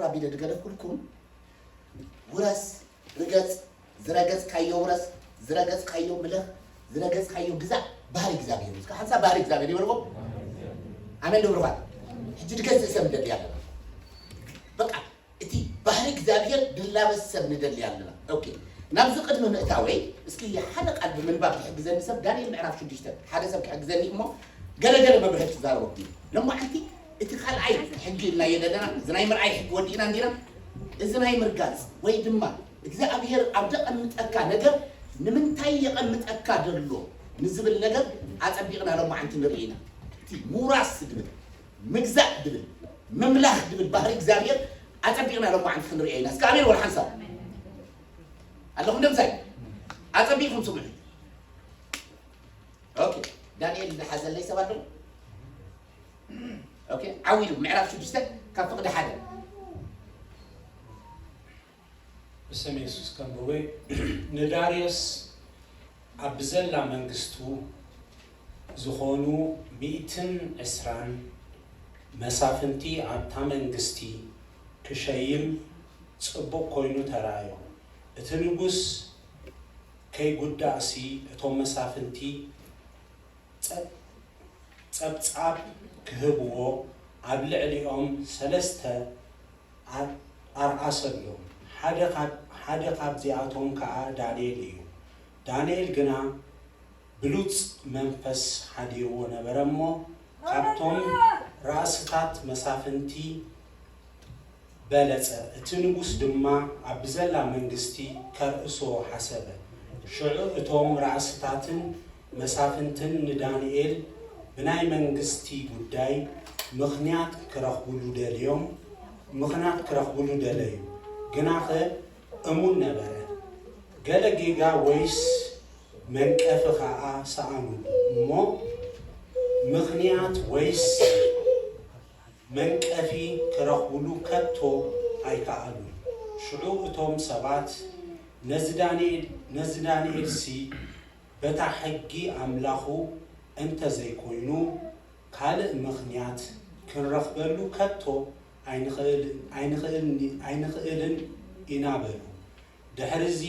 ኣቢለ ዝገደፍኩልኩም፣ ውረስ፣ ርገጽ፣ ዝረገጽካዮ ውረስ፣ ዝረገጽካዮ ምለኽ፣ ዝረገጽካዮ ግዛእ፣ ባህሪ እግዚኣብሔር እዩ። እስከ ሓንሳብ ባህሪ እግዚኣብሔር ይበልዎ። ኣሜን ዶ ብሩኻት? ሕጂ ድገዝእ ሰብ ንደሊ ኣለና። በቃ እቲ ባህሪ እግዚኣብሔር ድላበስ ሰብ ንደሊ ኣለና። ኦኬ፣ ናብዚ ቅድሚ ምእታወይ እስኪ ሓደ ቃል ብምንባብ ዝሕግዘኒ ሰብ፣ ዳንኤል ምዕራፍ ሽዱሽተ፣ ሓደ ሰብ ክሕግዘኒ እሞ፣ ገለገለ መብርሂ ክዛረበኩም። ሎማዓንቲ እቲ ካልኣይ ሕጊ ኢልናዮ ዘለና፣ እዚ ናይ ምርኣይ ሕጊ ወዲእና እንዲና፣ እዚ ናይ ምርጋጽ ወይ ድማ እግዚኣብሔር ኣብ ዘቐምጠካ ነገር ንምንታይ የቐምጠካ ደሎ ንዝብል ነገር ኣጸቢቕና ሎማዓንቲ ንርኢ ኢና። እቲ ምውራስ ድብል፣ ምግዛእ ድብል፣ ምምላኽ ድብል ባህሪ እግዚኣብሔር ኣጸቢቕና ሎማዓንቲ ክንርእዮ ኢና። እስከ ኣሜን ወላ ሓንሳብ ኣለኹም ደምሳይ? ኣጸቢቕኩም ስምዑ። ኦኬ፣ ዳንኤል ዝሓዘለይ ሰብ ኣሎ? ኦኬ፣ ዓው ኢሉ ምዕራፍ ሽዱሽተ ካብ ፍቕዲ ሓደ። ብስም የሱስ ከንብበ። ንዳርዮስ ኣብ ብዘላ መንግስቱ ዝኾኑ ሚእትን ዕስራን መሳፍንቲ ኣብታ መንግስቲ ክሸይም ጽቡቕ ኮይኑ ተራእዮ። እቲ ንጉስ ከይጉዳእሲ እቶም መሳፍንቲ ጸብ- ጸብጻብ ክህብዎ ኣብ ልዕሊኦም ሰለስተ ኣር- ኣርኣሰሎም። ሓደ ካብ- ሓደ ካብዚኣቶም ከኣ ዳንኤል እዩ። ዳንኤል ግና ብሉጽ መንፈስ ሓዲርዎ ነበረ እሞ፣ ካብቶም ራእስታት መሳፍንቲ በለጸ። እቲ ንጉስ ድማ ኣብ ብዘላ መንግስቲ ከርእሶ ሓሰበ። ሽዑ እቶም ራእስታትን መሳፍንትን ንዳንኤል ብናይ መንግስቲ ጉዳይ ምኽንያት ክረኽብሉ ደልዮም ምኽንያት ክረኽብሉ ደለዩ። ግናኸ እሙን ነበረ። ገለ ጌጋ ወይስ መንቀፊ ኸኣ ሰኣኑሉ እሞ፣ ምኽንያት ወይስ መንቀፊ ክረኽብሉ ከቶ ኣይከኣሉን። ሽዑ እቶም ሰባት ነዚ ዳንኤል ነዚ ዳንኤልሲ በታ ሕጊ ኣምላኹ እንተ ዘይኮይኑ፣ ካልእ ምኽንያት ክንረኽበሉ ከቶ ኣይንኽእል- ኣይንኽእል- ኣይንኽእልን ኢና በሉ። ድሕርዚ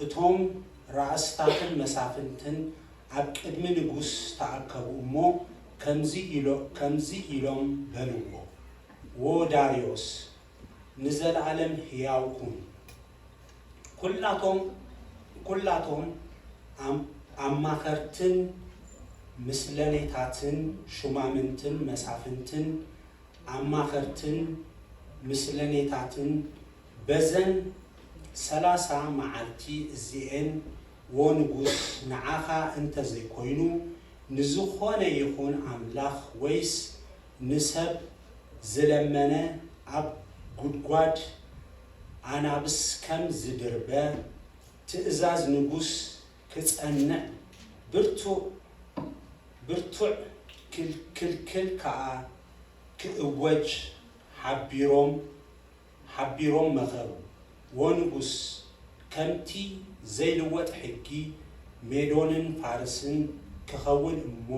እቶም ራእስታትን መሳፍንትን ኣብ ቅድሚ ንጉስ ተኣከቡ እሞ ከምዚ ኢሎ- ከምዚ ኢሎም በልዎ፣ ዎ ዳርዮስ፣ ንዘለኣለም ህያው ኩን። ኩላቶም ኩላቶም ኣም- ኣማኸርትን ምስለኔታትን ሹማምንትን መሳፍንትን ኣማኸርትን ምስለኔታትን በዘን ሰላሳ መዓልቲ እዚኤን፣ ዎ ንጉስ፣ ንዓኻ እንተ ዘይኮይኑ፣ ንዝኾነ ይኹን ኣምላኽ ወይስ ንሰብ ዝለመነ ኣብ ጉድጓድ ኣናብስ ከም ዝድርበ፣ ትእዛዝ ንጉስ ክጸንዕ ብርቱዕ ብርቱዕ ክል- ክልክል ከኣ ክእወጅ ሓቢሮም ሓቢሮም መኸሩ። ዎ ንጉስ፣ ከምቲ ዘይልወጥ ሕጊ ሜዶንን ፋርስን ክኸውን እሞ፣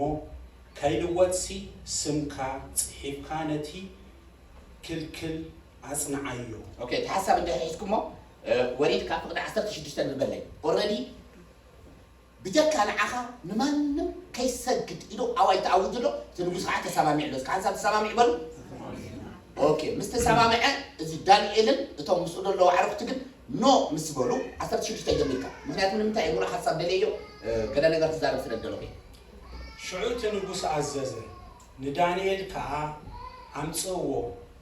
ከይልወጥሲ ስምካ ጽሒፍካ ነቲ ክልክል ኣጽንዓዮ። ኦኬ፣ እቲ ሓሳብ እንድሕር ሒዝኩሞ፣ እ፣ ወሪድካ ፍቕዲ ዓሰርተ ሽዱሽተ ንበለይ። ኦረዲ ብጀካ ንዓኻ ንማንም ከይሰግድ ኢሉ ኣዋጅ ተኣዊጁ ኣሎ። እቲ ንጉስ ከዓ ተሰማሚዑ ኣሎ። እስከ ሓንሳብ ተሰማሚዑ በሉ። ኦኬ፣ ምስ ተሰማምዐ እዚ ዳንኤልን እቶም ምስኡ ዘለዉ ኣዕሩኽቲ ግን ኖ ምስ በሉ፣ ዓሰርተ ሽዱሽተ ጀሚርካ። ምኽንያቱ ንምንታይ እየ ምሉእ ሓሳብ ደልየዮ፣ እ፣ ገለ ነገር ክዛረብ ስለ ዝደለኹ እየ። ሽዑ እቲ ንጉስ ኣዘዘ፣ ንዳንኤል ከኣ ኣምጽእዎ፣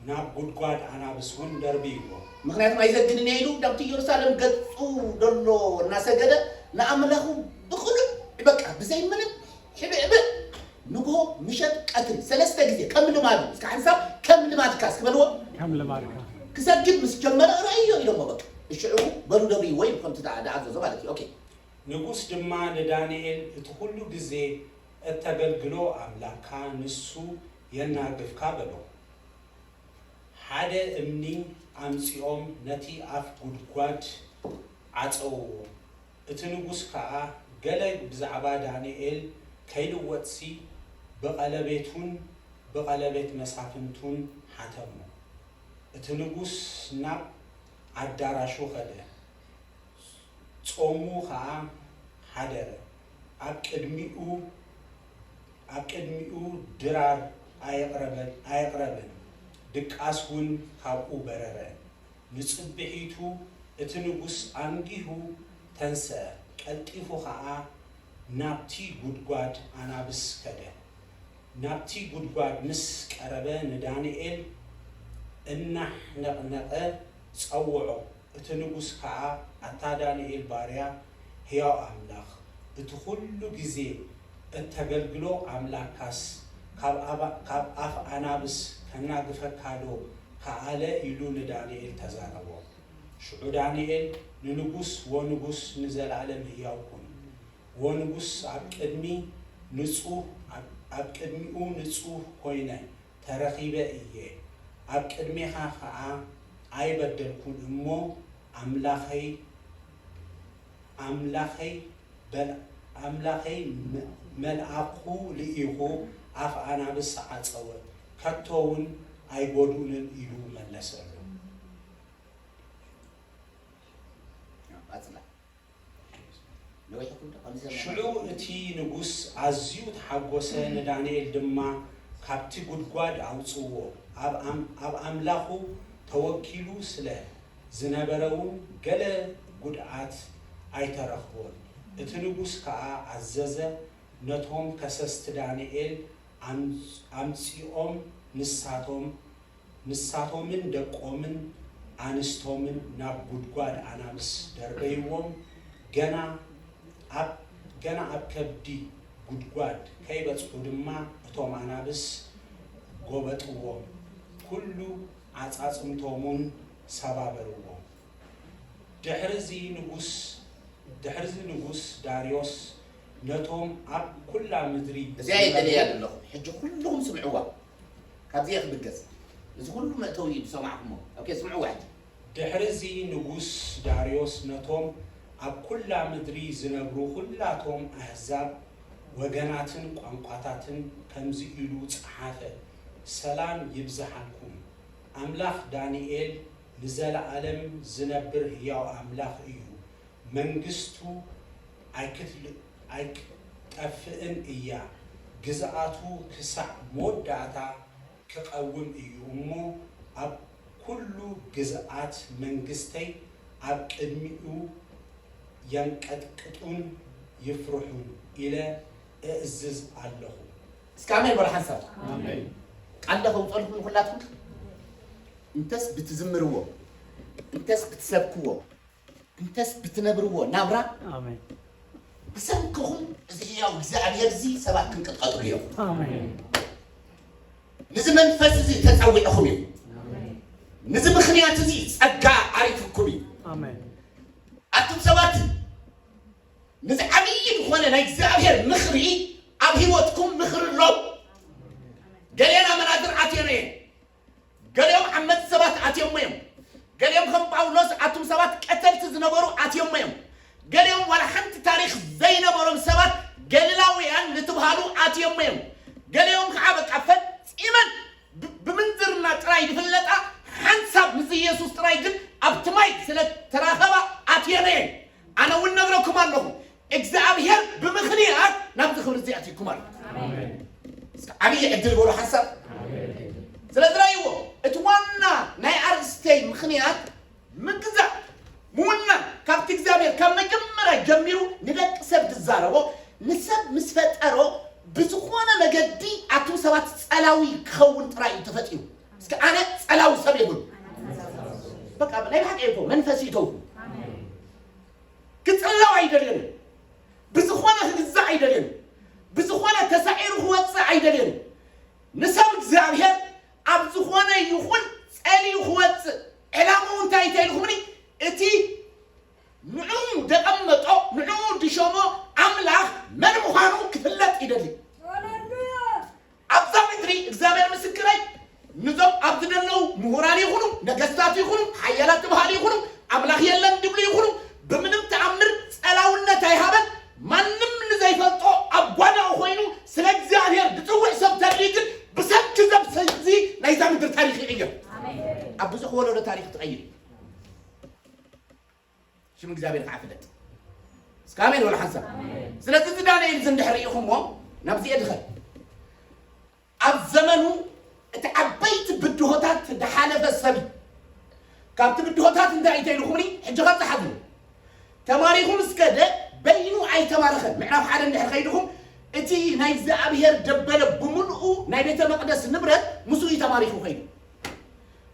ናብ ጉድጓድ ኣናብስ እውን ደርብይዎ። ምኽንያቱ ኣይዘግንን እየ ኢሉ ናብቲ ኢየሩሳሌም ገጹ ዘሎ እናሰገደ ንኣምላኹ ብቕሉዕ በቃ ብዘይ ምንም ሕብዕብዕ ንግሆ ምሸት ቀትሪ ሰለስተ ግዜ ከም ልማዱ እስከ ሓንሳብ ከም ልማድካ እስኪ በልዎ ከም ልማድካ ክሰግድ ምስ ጀመረ ረእዮ ኢሎሞ በቃ እሽዑ በሉ ደብርይዎ ኢሉ ከምቲ ደኣ- ደኣዘዞ ማለት እዩ። ኦኬ። ንጉስ ድማ ንዳንኤል እቲ ኩሉ ግዜ እተገልግሎ ኣምላኽካ ንሱ የናግፍካ በሎ። ሓደ እምኒ ኣምጺኦም ነቲ ኣፍ ጉድጓድ ዓጸውዎ። እቲ ንጉስ ከኣ ገለ ብዛዕባ ዳንኤል ከይልወጥሲ ብቐለቤቱን ብቐለቤት መሳፍንቱን ሓተሞ። እቲ ንጉስ ናብ ኣዳራሹ ኸደ፣ ጾሙ ኸኣ ሓደረ። ኣብ ቅድሚኡ ኣብ ቅድሚኡ ድራር ኣየቕረበን ኣየቕረበን፣ ድቃስ እውን ካብኡ በረረ። ንጽብሒቱ እቲ ንጉስ ኣንጊሁ ተንስአ፣ ቀልጢፉ ኸኣ ናብቲ ጉድጓድ ኣናብስ ከደ። ናብቲ ጉድጓድ ምስ ቀረበ ንዳንኤል እናሕነቕነቐ ጸውዖ። እቲ ንጉስ ከኣ ኣታ ዳንኤል ባርያ ህያው ኣምላኽ፣ እቲ ኵሉ ግዜ እተገልግሎ ኣምላካስ ካብ ኣባ- ካብ ኣፍ ኣናብስ ከናግፈካዶ ከኣለ? ኢሉ ንዳንኤል ተዛረቦ። ሽዑ ዳንኤል ንንጉስ፣ ወንጉስ ንዘለኣለም ህያው ኩን። ወንጉስ ኣብ ቅድሚ ንጹህ ኣብ ቅድሚኡ ንጹህ ኮይነ ተረኺበ እየ። ኣብ ቅድሜኻ ኸኣ ኣይበደልኩን እሞ ኣምላኸይ ኣምላኸይ በል ኣምላኸይ መልኣኹ ልኢኹ ኣፍ ኣናብስ ዓጸወ፣ ከቶ እውን ኣይጎድኡንን ኢሉ መለሰሉ። ሽዑ እቲ ንጉስ ኣዝዩ ተሓጎሰ፣ ንዳንኤል ድማ ካብቲ ጉድጓድ ኣውጽዎ፣ ኣብ ኣምላኹ ተወኪሉ ስለ ዝነበረ እውን ገለ ጉድኣት ኣይተረኽቦን። እቲ ንጉስ ከኣ ኣዘዘ፣ ነቶም ከሰስቲ ዳንኤል ኣምጺኦም ንሳቶም ንሳቶምን ደቆምን ኣንስቶምን ናብ ጉድጓድ ኣናብስ ደርበይዎም፣ ገና ኣብ ገና ኣብ ከብዲ ጉድጓድ ከይበጽሑ ድማ እቶም ኣናብስ ጎበጥዎም፣ ኩሉ ዓጻጽምቶሙን ሰባበርዎ። ድሕርዚ ንጉስ ድሕርዚ ንጉስ ዳርዮስ ነቶም ኣብ ኩላ ምድሪ እዚኣ እየ ደልያ ዘለኹ። ሕጂ ኩልኹም ስምዕዋ። ካብዚ እየ ክብገስ። እዚ ኩሉ መእተዊ እዩ ዝሰማዕኩሞ። ኦኬ፣ ስምዕዋ ሕጂ። ድሕርዚ ንጉስ ዳርዮስ ነቶም ኣብ ኩላ ምድሪ ዝነብሩ ኩላቶም ኣህዛብ፣ ወገናትን ቋንቋታትን ከምዚ ኢሉ ጸሓፈ፣ ሰላም ይብዝሓልኩም። ኣምላኽ ዳንኤል ንዘለኣለም ዝነብር ህያው ኣምላኽ እዩ። መንግስቱ ኣይክትል ኣይክጠፍእን እያ። ግዝኣቱ ክሳዕ መወዳእታ ክቐውም እዩ እሞ፣ ኣብ ኩሉ ግዝኣት መንግስተይ ኣብ ቅድሚኡ የንቀጥቅጡን ይፍርሑን ኢለ እእዝዝ ኣለኹ። እስከ ኣሜን በሉ ሓንሳብ። ኣሜን። ቃል ዶ ከውፀልኩም ንኹላትኩም? እንተስ ብትዝምርዎ፣ እንተስ ብትሰብክዎ፣ እንተስ ብትነብርዎ ናብራ፣ ኣሜን። ብሰንክኹም እዚ ህያው እግዚኣብሔር እዚ ሰባት ክንቅጥቀጡ እዮም። ኣሜን። ንዚ መንፈስ እዚ ተጸዊዕኹም እዩ። ኣሜን። ንዚ ምኽንያት እዚ ጸጋ ዓሪፉኩም እዩ። ኣሜን። ኣቱም ሰባት ንዚ ዓብዪ ዝኾነ ናይ እግዚኣብሔር ምኽሪ ኣብ ህይወትኩም ምኽሪ ኣሎ። ገሌና መናዝር ኣትየነ እየ። ገሊኦም ዓመጽቲ ሰባት ኣትዮሞ እዮም። ገሊኦም ከም ጳውሎስ ኣቱም ሰባት ቀተልቲ ዝነበሩ ኣትዮሞ እዮም። ገሊኦም ዋላ ሓንቲ ታሪኽ ዘይነበሮም ሰባት ገሊላውያን ንትብሃሉ ኣትዮሞ እዮም። ገሊኦም ከዓ በቃ ፈጺመን ብ- ብምንዝርና ጥራይ ዝፍለጣ ሓንሳብ ምስ ኢየሱስ ጥራይ ግን ኣብቲ ማይ ስለ ተራኸባ ኣትየን እየን። ኣነ እውን ነግረኩም ኣለኹ እግዚኣብሔር ብምኽንያት ናብዚ ክብሪ እዚ ኣትይኩም ኣሎ። እስከ ዓብዪ ዕድል በሉ ሓንሳብ። ስለዚ ራይዎ እቲ ዋና ናይ ኣርእስተይ ምኽንያት ምግዛእ ምውናን ካብቲ እግዚኣብሔር ካብ መጀመርያ ጀሚሩ ንደቂ ሰብ ዝዛረቦ ንሰብ ምስ ፈጠሮ ብዝኾነ መገዲ ኣቱም ሰባት ጸላዊ ክኸውን ጥራይ እዩ ተፈጢሩ። እስከ ኣነ ጸላዊ ሰብ የብሉ። በቃ ናይ ብሓቂ እኮ መንፈስ ይተው ክጽላው ኣይደልየን። ብዝኾነ ክግዛእ ኣይደልየን። ብዝኾነ ተሳዒሩ ክወጽእ ኣይደልየን። ንሰብ እግዚኣብሔር ኣብ ዝኾነ ይኹን ጸልዩ ክወጽእ ዕላምኡ እንታይ እንተ ኢልኩምኒ እቲ ንዕኡ ደቐመጦ ንዕኡ ድሸሞ ኣምላኽ መን ምዃኑ ክፍለጥ ይደሊ። ኣብዛ ምድሪ እግዚኣብሔር ምስክረይ ንዞም ኣብዚ ዘለዉ ምሁራን ይኹኑ ነገስታት ይኹኑ ሓያላት ዝበሃሉ ይኹኑ ኣምላኽ የለን ድብሉ ይኹኑ ብምንም ተኣምር ጸላውነት ኣይሃበን። ማንም ንዘይፈልጦ ኣብ ጓዳኡ ኮይኑ ስለ እግዚኣብሔር ዝጽውዕ ሰብ ተርኢ ግን ብሰንኪ ዘብሰዚ ናይዛ ምድር ታሪኽ ይቕየር። ኣብ ብዙሕ ሽም እግዚኣብሔር ከዓ ፍለጥ። እስከ ኣሜን በሉ ሓንሳብ። ስለዚ እዚ ዳንኤል እዚ እንድሕር ርኢኹሞ ናብዚ እየ ድኸድ። ኣብ ዘመኑ እቲ ዓበይቲ ብድሆታት ዝሓለፈ ሰብ እዩ። ካብቲ ብድሆታት እንታይ እዩ ተይልኹምኒ ሕጂ ከብፅሓት እዩ። ተማሪኹም እስከ ደ በይኑ ኣይተማረኸን። ምዕራፍ ሓደ እንድሕር ከይድኹም እቲ ናይ እግዚኣብሔር ደበለ ብምልኡ ናይ ቤተ መቅደስ ንብረት ምስኡ እዩ ተማሪኹ ከይዱ።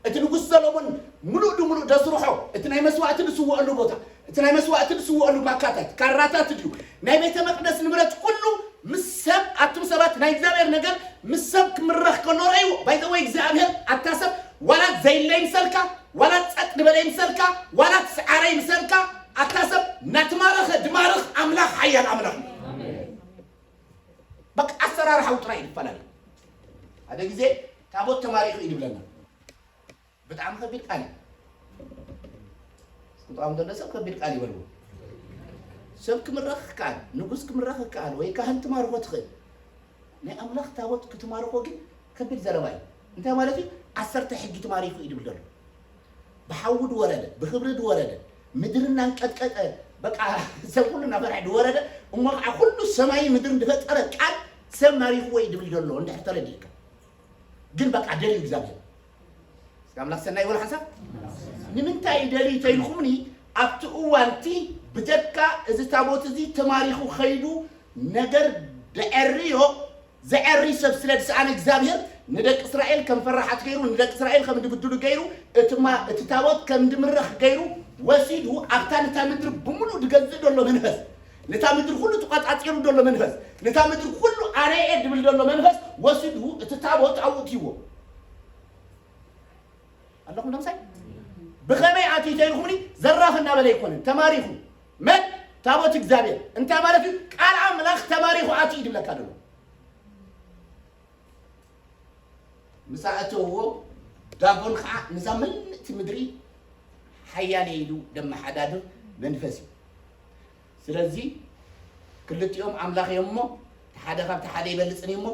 እቲ ንጉስ ሰሎሞን ምሉእ ድምሉእ ደስርሖ እቲ ናይ መስዋእቲ ዝስወአሉ ቦታ እቲ ናይ መስዋእቲ ዝስወአሉ ማካታት ካራታት ድዩ ናይ ቤተ መቅደስ ንብረት ኩሉ ምስ ሰብ ኣቱም ሰባት ናይ እግዚኣብሔር ነገር ምስ ሰብ ክምረኽ ከሎ ረእይዎ ባይዘወይ እግዚኣብሔር ኣታ ሰብ ዋላ ዘይለ ይምሰልካ ዋላ ጸጥ ዝበለ ይምሰልካ ዋላ ትስዓረ ይምሰልካ ኣታ ሰብ ናትማረኸ ድማርኽ ኣምላኽ ሓያል ኣምላኽ እዩ። በቃ ኣሰራርሓው ጥራይ ይፈላለ ሓደ ግዜ ታቦት ተማሪኹ እዩ ድብለና ብጣዕሚ ከቢድ ቃል እዩ። ስልጣን ዘሎ ሰብ ከቢድ ቃል ይበልዎ። ሰብ ክምረኽ ይከኣል፣ ንጉስ ክምረኽ ይከኣል፣ ወይ ካህን ትማርኾ ትኽእል። ናይ ኣምላኽ ታቦት ክትማርኾ ግን ከቢድ ዘረባ እዩ። እንታይ ማለት እዩ? ዓሰርተ ሕጊ ትማሪኹ እዩ ድብል ዘሎ። ብሓዊ ድወረደ፣ ብክብሪ ድወረደ፣ ምድሪ እናንቀጥቀጠ በቃ ሰብ ኩሉ እናፈርሐ ድወረደ እሞ ከዓ ኩሉ ሰማይ ምድርን ድፈጠረ ቃል ሰብ ማሪኽዎ እዩ ድብል ዘሎ እንድሕር ተረዲእካ ግን በቃ ደልዩ እግዚኣብሔር ኣምላኽ ሰናይ ይበሉ ሓንሳብ ንምንታይ ይደልዩ ተይልኩምኒ ኣብቲ እዋንቲ ብጀካ እዚ ታቦት እዚ ተማሪኹ ኸይዱ ነገር ደዐርዮ ዘዐሪ ሰብ ስለ ዝሰኣነ እግዚኣብሔር ንደቂ እስራኤል ከም ፈራሓት ገይሩ ንደቂ እስራኤል ከም ድብድሉ ገይሩ እትማ እቲ ታቦት ከም ድምረኽ ገይሩ ወሲዱ ኣብታ ነታ ምድሪ ብምሉእ ድገዝእ ዘሎ መንፈስ ነታ ምድሪ ኩሉ ተቋጻጺሩ ዘሎ መንፈስ ነታ ምድሪ ኩሉ ኣነ እየ ድብል ዘሎ መንፈስ ወሲዱ እቲ ታቦት ኣብኡ እትይዎ ኣለኹም ዶ ምሳይ? ብኸመይ ኣትዩ ተይልኩምኒ ዘራፍ እናበለ ኣይኮነን። ተማሪኹ መን? ታቦት እግዚኣብሔር። እንታይ ማለት እዩ? ቃል ኣምላኽ ተማሪኹ ኣትዩ እዩ ድብለካ ዘሎ። ምስ ኣእተውዎ ዳጎን ከዓ ነዛ ምልእቲ ምድሪ ሓያለ ኢሉ ደመሓዳድር መንፈስ እዩ። ስለዚ ክልቲኦም ኣምላኽ እዮም እሞ ሓደ ካብቲ ሓደ ይበልፅን እዩ እሞ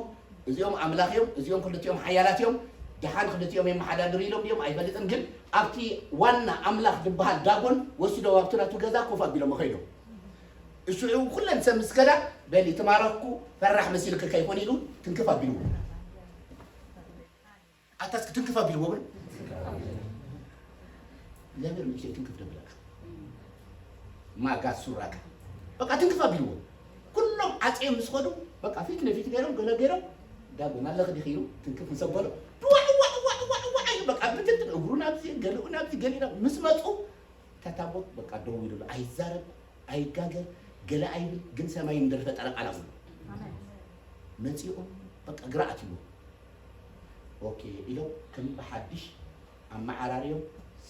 እዚኦም ኣምላኽ እዮም እዚኦም ክልቲኦም ሓያላት እዮም ደሓን ክልቲኦም የመሓዳድሩ ኢሎም ድዮም ኣይፈልጥን ግን ኣብቲ ዋና ኣምላኽ ዝበሃል ዳጎን ወሲዶ ኣብቲ ናቱ ገዛ ኮፍ ኣቢሎም ከይዶም እሽዑ ኩለን ሰብ ምስ ከዳ በሊ ትማረኩ ፈራሕ መሲልክ ከይኮን ኢሉ ትንክፍ ኣቢልዎ ኣታ እስኪ ትንክፍ ኣቢልዎ በሉ። እግዚኣብሔር ንእሽተይ ትንክፍ ደብለካ ማጋ ሱራካ በቃ ትንክፍ ኣቢልዎ። ኩሎም ዓፅዮም ምስ ኸዱ በቃ ፊት ንፊት ገይሮም ገለ ገይሮም ዳጎን ኣለኽ ዲኺ ኢሉ ትንክፍ ምስ ኣበሎ ዋዕ ዋዕ ዋዕ ዋዕ ዋዕ ኢሉ በቃ ብትንትን እግሩ ናብዚ ገሊኡ ናብዚ ገሊኡ ናብ ምስ መፁ ተታቦት በቃ ደው ኢሉ ኣይዛረብ ኣይጋገ ገለ ኣይብል ግን ሰማይ እንደፈጠረ ቃል ኣምሉ መፂኦም በቃ ግራ ኣትይዎ ኦኬ ኢሎም ከም ብሓድሽ ኣመዓራርዮም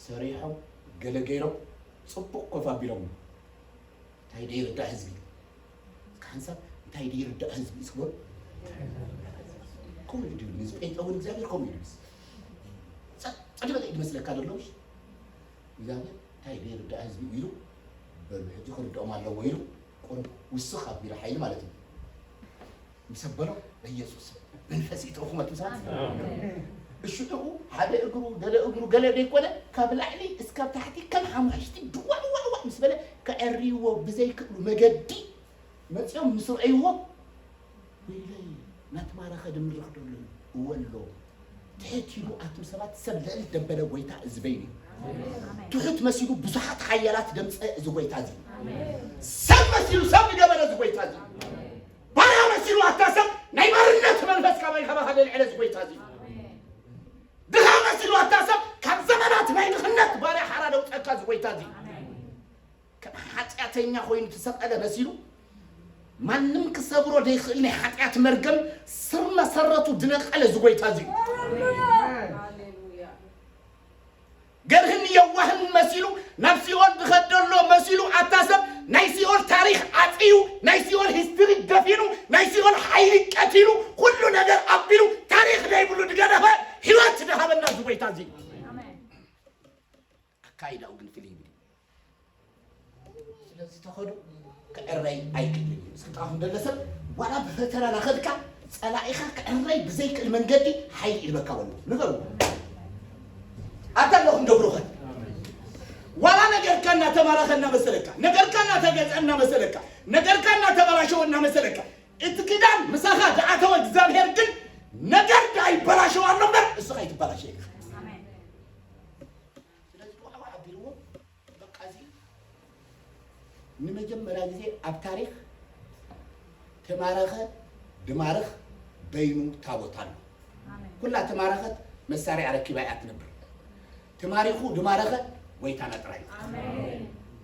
ሰሪሖም ገለ ገይሮም ፅቡቕ ኮፍ ኣቢሎም እንታይ ደይርዳእ ህዝቢ ሓንሳብ እንታይ ደይርዳእ ህዝቢ ስቦል ከምኡ ድብል ንዚ ጴንጠ እውን እግዚኣብሔር ከምኡ ድብል ጸጥ ዝበለ ድመስለካ ዘሎ እግዚኣብሔር እንታይ ደይርዳእ ህዝቢ ኢሉ በሉ ሕጂ ክርድኦም ኣለዎ ኢሉ ቁሩብ ውስኽ ኣቢሉ ሓይሊ ማለት እዩ ምስ ኣበሎ በኢየሱስ መንፈስ ይእተወኩም ኣቱም ሰባት እሽዑ ሓደ እግሩ ገለ እግሩ ገለ ዘይኮነ ካብ ላዕሊ እስካብ ታሕቲ ከም ሓሙሽቲ ድዋዕዋዕዋዕ ምስ በለ ከዐርይዎ ብዘይክእሉ መገዲ መፂኦም ምስ ረአይዎ ወይለይ ናትማረኸ ድምርኽ ደሎ እወ ኣሎ ትሕት ኢሉ ኣቱም ሰባት ሰብ ልዕሊ ደበለ ጎይታ እዚ በይኑ እዩ። ትሑት መሲሉ ብዙሓት ሓያላት ደምፀ እዚ ጎይታ እዚ። ሰብ መሲሉ ሰብ ዝገበረ እዚ ጎይታ እዚ። ባርያ መሲሉ ኣታ ሰብ ናይ ባርነት መንፈስ ካባይ ካባኻ ዘልዕለ እዚ ጎይታ እዚ። ድኻ መሲሉ ኣታ ሰብ ካብ ዘመናት ናይ ድኽነት ባርያ ሓራ ደውፀካ እዚ ጎይታ እዚ። ከም ሓጢኣተኛ ኮይኑ ተሰቐለ መሲሉ ማንም ክሰብሮ ዘይኽእል ናይ ሓጢኣት መርገም ስር መሰረቱ ድነቀለ እዚ ጎይታ እዚ እዩ። ገርህን የዋህን መሲሉ ናብ ሲኦል ድኸደሎ መሲሉ ኣታ ሰብ ናይ ሲኦል ታሪኽ ዓፅዩ ናይ ሲኦል ሂስትሪ ደፊኑ ናይ ሲኦል ሓይሊ ቀቲሉ ኩሉ ነገር ኣቢሉ ታሪኽ ዘይብሉ ድገደፈ ህይወት ድሃበና እዚ ጎይታ እዚ ኣካይዳኡ ግን ፍልይ ይብል እዩ። ስለዚ ተኸዱ ክዕረይ ኣይክእልን እዩ። ስልጣኹም ደለ ሰብ ዋላ ብፈተና ናኸድካ ጸላኢኻ ክዕረይ ብዘይክእል መንገዲ ሓይሊ ይልበካ በሉ። ንገሩ ኣታ ኣለኹም ደብሩኸ ዋላ ነገርካ እናተማረኸ እናመሰለካ፣ ነገርካ እናተገጸ እናመሰለካ፣ ነገርካ እናተበላሸወ እናመሰለካ፣ እቲ ኪዳን ምሳኻ ዝኣተወ እግዚኣብሔር ግን ነገር ደኣ ይበላሸው ኣሎ እምበር፣ እስኻ ኣይትበላሸ ኢኻ። ስለዚ ብቕዕባዕ ኣቢልዎ፣ በቃ፣ እዚ ንመጀመርያ ግዜ ኣብ ታሪኽ ተማረኸ ድማርኽ በይኑ ታቦት ኣሎ። ኩላ ተማረኸት መሳርያ ረኪባ እያ ትነብር። ተማሪኹ ድማረኸ ጎይታና ጥራይ።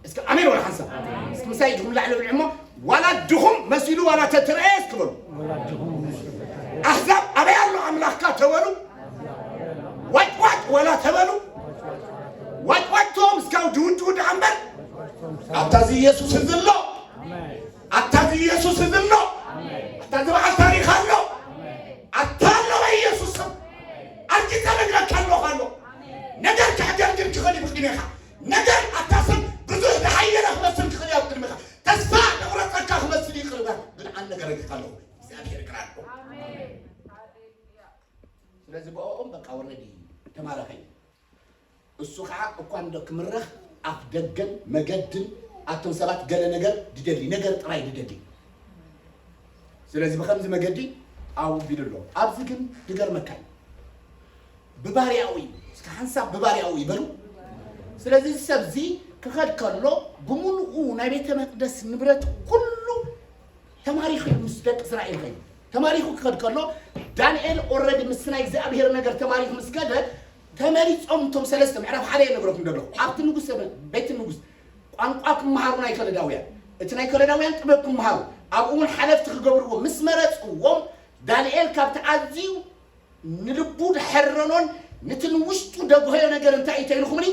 እስከ ኣሜን ወላ ሓንሳብ። እስከ ምሳይ ኢድኹም ላዕሊ ብልዑ እሞ፣ ዋላ ድኹም መሲሉ ዋላ ተትረኤ እስኪ በሉ። ኣሕዛብ ኣበይ ኣሎ ኣምላኽካ ተበሉ። ዋጭ ዋጭ ወላ ተበሉ። ዋጭ ዋጭ ቶም እስካብ ድውድው ደኣ እምበር፣ ኣታ እዚ ኢየሱስ እዚ ኣሎ። ኣታ እዚ ኢየሱስ እዚ ኣሎ። ኣታ እዚ በዓል ታሪኽ ኣሎ። ኣታ ኣሎ በኢየሱስ ስም። ኣርጊጸ ነግረካ ኣለኹ ኣሎ። ነገር ከዕገርግር ክኽእል ይብቅድሜኻ። ነገር ኣታ ሰብ ብዙሕ ዝሓየለ ክመስል ክኽእል እዩ ኣብ ቅድሜኻ። ተስፋ ዘቑረጸካ ክመስል ይኽእል እምበር፣ ግን ኣነ ገረግርካ ኣለኹ። እግዚኣብሔር ይቅር ኣሎ። ስለዚ ብኦም በቃ ወረዲ ተማረኸ እዩ። እሱ ከዓ እኳ እንዶ ክምረኽ ኣፍ ደገን መገድን ኣቶም ሰባት ገለ ነገር ድደሊ፣ ነገር ጥራይ ድደሊ። ስለዚ ብኸምዚ መገዲ ኣብኡ ቢሉ ኣሎ። ኣብዚ ግን ድገርመካ እዩ። ብባርያኡ እዩ። እስከ ሓንሳብ ብባርያኡ ይበሉ። ስለዚ እዚ ሰብዚ ክኸድ ከሎ ብምሉኡ ናይ ቤተ መቅደስ ንብረት ኩሉ ተማሪኹ እዩ ምስ ደቂ እስራኤል ኸይዱ። ተማሪኹ ክኸድ ከሎ ዳንኤል ኦረዲ ምስ ናይ እግዚኣብሔር ነገር ተማሪኹ ምስ ከደ ተመሪጾም እቶም ሰለስተ ምዕራፍ ሓደ የነግረኩም ደለኹ። ኣብቲ ንጉስ ቤት ንጉስ ቋንቋ ክመሃሩ ናይ ከለዳውያን፣ እቲ ናይ ከለዳውያን ጥበብ ክመሃሩ፣ ኣብኡ እውን ሓለፍቲ ክገብርዎ ምስ መረጽዎም፣ ዳንኤል ካብቲ ኣዝዩ ንልቡ ድሐረኖን ንቲ ንውሽጡ ደግሆዮ ነገር እንታይ እዩ ተይልኹምኒ?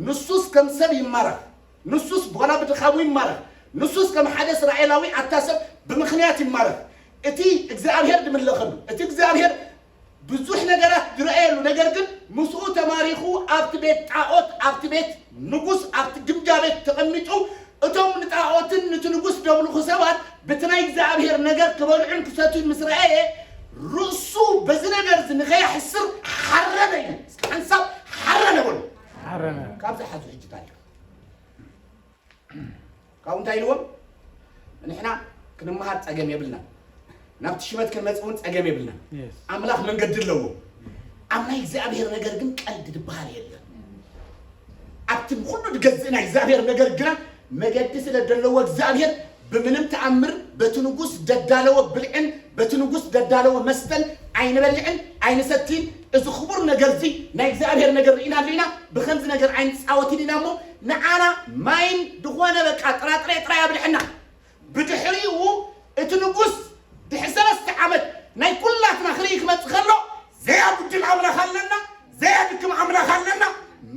ንሱስ ከም ሰብ ይማረኽ፣ ንሱስ ዋላ ብድኻሙ ይማረኽ፣ ንሱስ ከም ሓደ እስራኤላዊ ኣታ ሰብ ብምኽንያት ይማረኽ። እቲ እግዚኣብሔር ድምለኸሉ፣ እቲ እግዚኣብሔር ብዙሕ ነገራት ዝረኣየሉ፣ ነገር ግን ምስኡ ተማሪኹ ኣብቲ ቤት ጣዖት፣ ኣብቲ ቤት ንጉስ፣ ኣብቲ ግምጃ ቤት ተቐሚጡ እቶም ንጣዖትን ንቲ ንጉስ ደምልኹ ሰባት ብቲ ናይ እግዚኣብሔር ነገር ክበልዑን ክሰትዩን ምስ ረኣየ ርእሱ በዚ ነገር እዚ ንኸየሕስር ሓረነ እዩ። እስኪ ሓንሳብ ሓረነ በሉ። ሓረነ። ካብዚ ሓዙ ሕጂ ታሪኽ ካብኡ እንታይ ኢልዎም? ንሕና ክንመሃር ጸገም የብልና፣ ናብቲ ሽመት ክንመጽእ እውን ጸገም የብልና። ኣምላኽ መንገዲ ኣለዎ። ኣብ ናይ እግዚኣብሔር ነገር ግን ቀልዲ ዝበሃል የለን። ኣብቲ ንኹሉ ዝገዝእ ናይ እግዚኣብሔር ነገር ግና መገዲ ስለ ዘለዎ እግዚኣብሔር ብምንም ተኣምር በቲ ንጉስ ደዳለወ ብልዕን በቲ ንጉስ ደዳለወ መስተን ኣይንበልዕን ኣይንሰትን። እዚ ክቡር ነገር እዚ ናይ እግዚኣብሔር ነገር ርኢናሉ ኢና፣ ብኸምዚ ነገር ኣይንጻወትን ኢና እሞ ንዓና ማይን ዝኾነ በቃ ጥራጥሬ ጥራይ ኣብልዐና። ብድሕሪኡ እቲ ንጉስ ድሕሪ ሰለስተ ዓመት ናይ ኩላትና ክርኢ ክመጽእ ከሎ ዘያጉድል ኣምላኽ ኣለና፣ ዘያድክም ኣምላኽ ኣለና።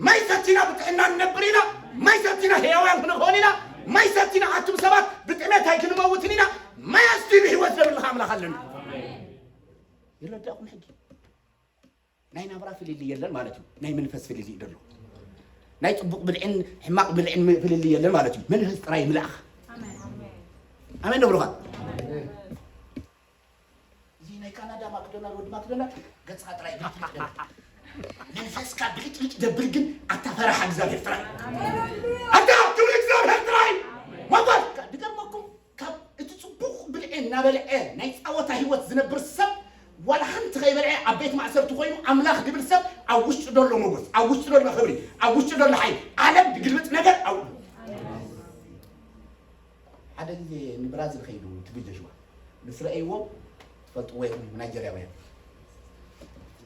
ማይ ሰቲና ብጥዕና ንነብር ኢና። ማይ ሰቲና ህያዋን ክንኸውን ኢና። ማይ ሰቲና ኣቱም ሰባት ብጥሜት ኣይክንመውትን ኢና። ማይ ኣስትዩ ብህይወት ዘብልኻ ኣምላኽ ኣለና። ይረዳእኩም ሕጂ? ናይ ናብራ ፍልልይ የለን ማለት እዩ። ናይ መንፈስ ፍልልይ ደሎ። ናይ ጽቡቕ ብልዕን ሕማቕ ብልዕን ፍልልይ የለን ማለት እዩ። መንፈስ ጥራይ ምልኣኽ። ኣሜን። ኣሜን ዶ ብሩኻት? እዚ ናይ ካናዳ ማክዶናልድ፣ ወዲ ማክዶናልድ ገጽኻ ጥራይ ብልጭ ማክዶናልድ። መንፈስካ ብልጭ ልጭ ደብል ግን ኣታ ፈራሓ እግዚኣብሔር ጥራይ። ኣታ ክብሪ እግዚኣብሔር ጥራይ። ማጓል ድገርመኩም ካብ እቲ ጽቡቕ ብልዒ እናበልዐ ናይ ጻወታ ህይወት ዝነብር ሰብ ዋላ ሓንቲ ከይበልዐ ኣብ ቤት ማእሰርቲ ኮይኑ ኣምላኽ ድብል ሰብ ኣብ ውሽጢ ደሎ ሞጎስ፣ ኣብ ውሽጢ ደሎ ክብሪ፣ ኣብ ውሽጢ ደሎ ሓይሊ ዓለም ድግልብጥ ነገር ኣብኡ። ሓደ ግዜ ንብራዚል ከይዱ ትብል ጆሽዋ ምስ ረኣይዎ ትፈልጥዎ ኢኹም ናይጀርያውያን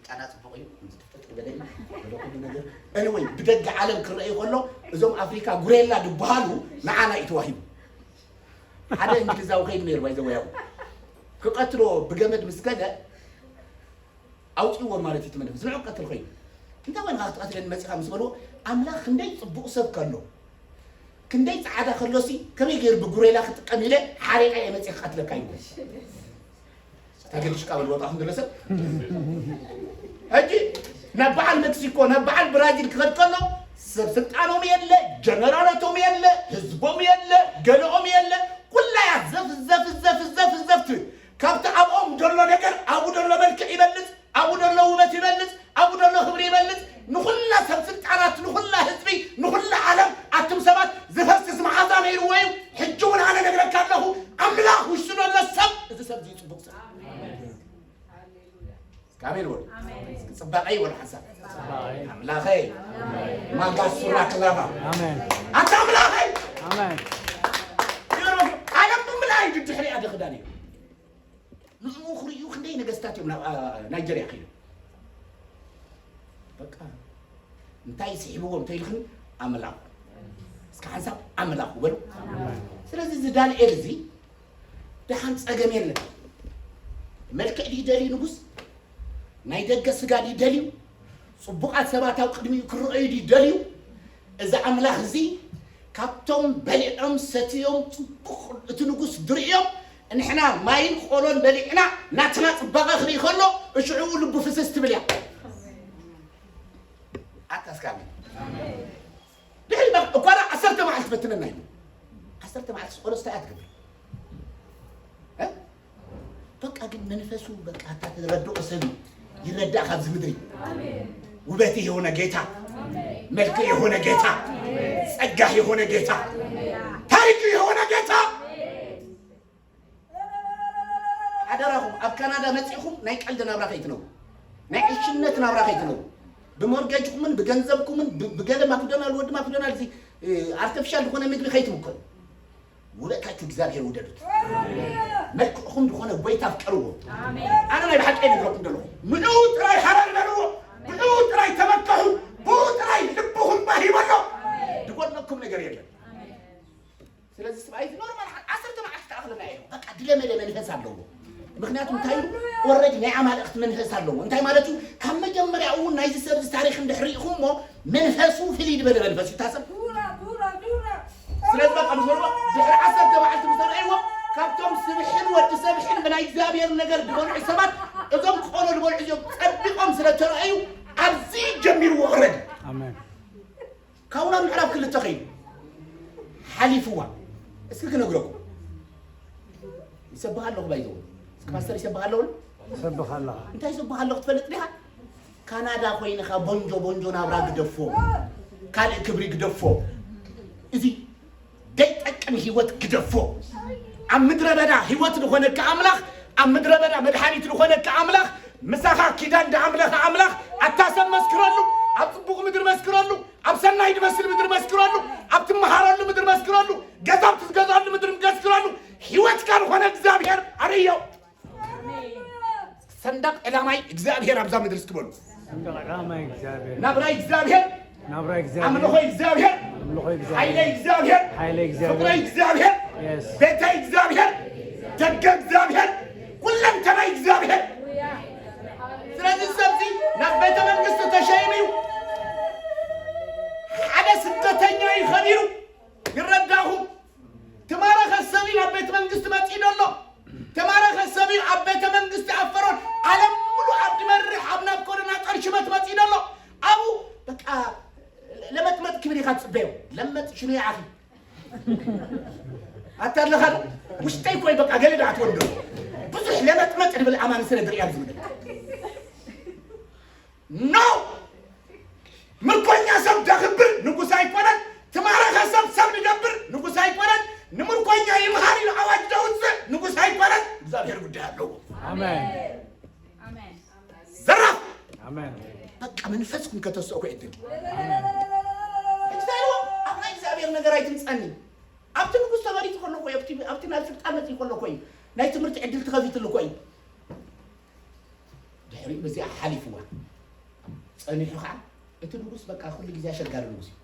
ጫና ጽቡቕ እዩ። ትፈልጥ ገለ እዩ። ገለ ኩሉ ነገር። Anyway፣ ብደገ ዓለም ክረኣዩ ከሎ እዞም ኣፍሪካ ጉሬላ ዝበሃሉ ንዓና እዩ ተዋሂቡ። ሓደ እንግሊዛዊ ከይዱ ነይሩ ባይዘወያው ክቀትሎ ብገመድ ምስ ከደ ኣውፅዎ ማለት እዩ። ትመለስ ንዑ ቀትል ኮይኑ እንታይ ኮይንካ ክትቀትለኒ መፂኻ ምስ በልዎ ኣምላኽ ክንደይ ፅቡቕ ሰብ ከሎ ክንደይ ፃዕዳ ከሎሲ ከመይ ገይሩ ብጉሬላ ክጥቀም ኢለ ሓሪቐ እየ መፂእ ክቀትለካ እዩ። ተገዲሽካ በል ወጣ ክንድለ ሰብ ሕጂ ናብ በዓል ሜክሲኮ ናብ በዓል ብራዚል ክኸድ ከሎ ሰብ ስልጣኖም የለ፣ ጀነራላቶም የለ፣ ህዝቦም የለ፣ ገለኦም የለ። ኩላያ ዘፍ ዘፍ ዘፍ ዘፍ ዘፍ ትብል። ካብቲ ኣብኦም ዘሎ ነገር ኣብኡ ዘሎ መልክዕ ይበልጽ፣ ኣብኡ ዘሎ ውበት ይበልጽ፣ ኣብኡ ዘሎ ክብሪ ይበልጽ። ንኹላ ሰብ ስልጣናት፣ ንኹላ ህዝቢ፣ ንኹላ ዓለም ኣሜን በሉ። እስኪ ጽባቐይ በሉ ሓንሳብ። ኣምላኸይ። ማጋ ሱራ ክላባ። ኣሜን። ኣታ ኣምላኸይ። ኣሜን። ይገርመኩም፣ ዓለም ብምልኣይ ድድሕሪኣ ድኽዳን እዩ። ንዕኡ ክርእዩ ክንደይ ነገስታት እዮም ናብ፣ ኣ፣ ናይጀርያ ከይዶም። በቃ እንታይ ስሒብዎም እንተይልኽን ኣምላኹ። እስኪ ሓንሳብ ኣምላኹ በሉ። ስለዚ እዚ ዳንኤል እዚ ደሓን ጸገም የለን። መልክዕ ድዩ ደልዩ ንጉስ? ናይ ደገ ስጋ ድዩ ደልዩ? ጽቡቓት ሰባት ኣብ ቅድሚኡ ክረኣዩ ድዩ ደልዩ? እዚ ኣምላኽ እዚ ካብቶም በሊዖም ሰትዮም ጽቡቕ እቲ ንጉስ ድርእዮም፣ ንሕና ማይን ቆሎን በሊዕና ናትና ጽባቐ ክርኢ ከሎ እሽዑ ልቡ ፍስስ ትብል እያ። ኣታ እስካሚ ድሕሪ በ-፣ እኳ ደኣ ዓሰርተ መዓልቲ ፈትነና ኢሉ። ዓሰርተ መዓልቲ ጸሎት እንታይ እያ ትገብር? እ? በቃ ግን መንፈሱ በቃ እታ ትረድኦ ሰብ እዩ። ይረዳእ ካብዚ ምድሪ። ውበት የሆነ ጌታ፣ መልክ የሆነ ጌታ፣ ጸጋ የሆነ ጌታ፣ ታሪክ የሆነ ጌታ። ሓደራኹም ኣብ ካናዳ መጺኹም ናይ ቀልዲ ናብራ ከይትነብሩ፣ ናይ ዕሽነት ናብራ ከይትነብሩ። ብሞርጌጅኩምን ብገንዘብኩምን ብ-፣ ብገለ ማክዶናል፣ ወዲ ማክዶናል እዚ፣ እ፣ ኣርቲፊሻል ዝኾነ ምግቢ ከይትምከሩ። ውበታችሁ እግዚኣብሔር ውደዱት። መልክዕኹም ዝኾነ ጎይታ ኣፍቀርዎ። ኣነ ናይ ብሓቂ ይነግረኩም ዘለኹ። ንዕኡ ጥራይ ሃረር በልዎ። ብዕኡ ጥራይ ተመከሑ። ብኡ ጥራይ ልብኹም ባህ ይበሎ። ዝጎድለኩም ነገር የለን። ስለዚ ሰብኣይ እዚ ኖርማል ሓ-፣ ዓሰርተ መዓልቲ ተኣኽለና እየ። በቃ ድለመለ መንፈስ ኣለዎ። ምኽንያቱ እንታይ ኢሉ? ኦልሬዲ ናይ ኣማልእቲ መንፈስ ኣለዎ። እንታይ ማለት እዩ? ካብ መጀመርያ እውን ናይዚ ሰብ እዚ ታሪኽ እንድሕር ርኢኹሞ መንፈሱ ፍልይ ዝበለ መንፈስ እዩ። እታ ሰብ ስለዚ በቃ ምስ በልዎ ድሕሪ ዓሰርተ መዓልቲ ምስ ኣርኣይዎ ካብቶም ስብሕን ወዲ ሰብሕን ብናይ እግዚኣብሔር ነገር ዝበልዑ ሰባት እዞም ቆሎ ዝበልዑ እዚኦም ጸቢቖም ስለ ተረኣዩ ኣብዚ ጀሚርዎ ኦልሬዲ። ኣሜን። ካብኡ ናብ ምዕራፍ ክልተ ኸይዱ ሓሊፍዋ። እስኪ ክነግረኩም። ይሰብኽ ኣለኹ ባይዘው። እስኪ ፓስተር ይሰብኽ ኣለኹ። ይሰብኽ ኣለኻ። እንታይ ይሰብኽ ኣለኹ ትፈልጥ ዲኻ? ካናዳ ኮይንኻ ቦንጆ ቦንጆ ናብራ ግደፎ። ካልእ ክብሪ ግደፎ። እዚ ዘይጠቅም ህይወት ግደፎ። ኣብ ምድረ በዳ ህይወት ዝኾነካ ኣምላኽ፣ ኣብ ምድረ በዳ መድሓኒት ዝኾነካ ኣምላኽ፣ ምሳኻ ኪዳን ዝኣምለኸ ኣምላኽ፣ ኣታ ሰብ መስክረሉ፣ ኣብ ጽቡቕ ምድሪ መስክረሉ፣ ኣብ ሰናይ ዝመስል ምድሪ መስክረሉ፣ ኣብ ትመሃረሉ ምድሪ መስክረሉ፣ ገዛ ኣብ ትገዝኣሉ ምድሪ መስክረሉ፣ ህይወትካ ዝኾነ እግዚኣብሔር ኣርእዮ። ሰንደቕ ዕላማይ እግዚኣብሔር ኣብዛ ምድሪ እስኪ በሉ። ሰንደቕ ዕላማይ እግዚኣብሔር። ናብራይ እግዚኣብሔር። ናብራይ እግዚኣብሔር። ኣምልኾይ እግዚኣብሔር። ኣምልኾይ እግዚኣብሔር። ሓይለይ እግዚኣብሔር። ሓይለይ እግዚኣብሔር። ፍቕረይ እግዚኣብሔር። የስ። ቤተይ እግዚኣብሔር። ደገ እግዚኣብሔር። ኩለንተናይ እግዚኣብሔር። ስለዚ ሰብዚ ናብ ቤተ መንግስቲ ተሸይሙ እዩ። ሓደ ስደተኛ እዩ ከቢሩ። ይረዳኹም። ትማረኸ ሰብ እዩ ናብ ቤተ መንግስቲ መጺኡ ዘሎ። ትማረኸ ሰብ እዩ ኣብ ቤተ መንግስቲ ኣብ ፈርዖን ዓለም ሙሉ ኣብ ዝመርሕ ኣብ ናቡከደነፆር ሽመት መጺኡ ዘሎ። ኣብኡ በቃ ለመጥመጥ ክብል ኢኻ ትጽበዮ። ለመጥ ሽኑ ይዓኺ። ኣታ ኣለኻ ዶ? ውሽጠይ ኮይ በቃ ገለ ደኣ ትወልዶ። ብዙሕ ለመጥመጥ ዝብል ኣማን ስለ ዝርኢ ኣብዚ ምድሪ። ኖ! ምርኮኛ ሰብ ደኽብር ንጉስ ኣይኮነን። ትማረኸ ሰብ ሰብ ንገብር ንጉስ ኣይኮነን። ንምርኮኛ ይምሃር ኢሉ ኣዋጅ ደውፅእ ንጉስ ኣይኮነን። እግዚኣብሔር ጉዳይ ኣለዎ። ኣሜን። ዘራፍ! ኣሜን። በቃ መንፈስኩም ከተስኦ እኮ ዕድል። እንታይ ኢልዎ? ኣብ ናይ እግዚኣብሔር ነገር ኣይትምፀኒ። ኣብቲ ንጉስ ተመሪጡ ከሎ እኮ እዩ፣ ኣብቲ፣ ኣብቲ ናብ ስልጣን መፂኡ ከሎ እኮ እዩ። ናይ ትምህርቲ ዕድል ተኸፊትሉ እኮ እዩ። ድሕሪኡ በዚኣ ሓሊፍዋ። ጸኒሑ ኸዓ እቲ ንጉስ በቃ ኩሉ ግዜ ኣሸጋሪ ንጉስ እዩ።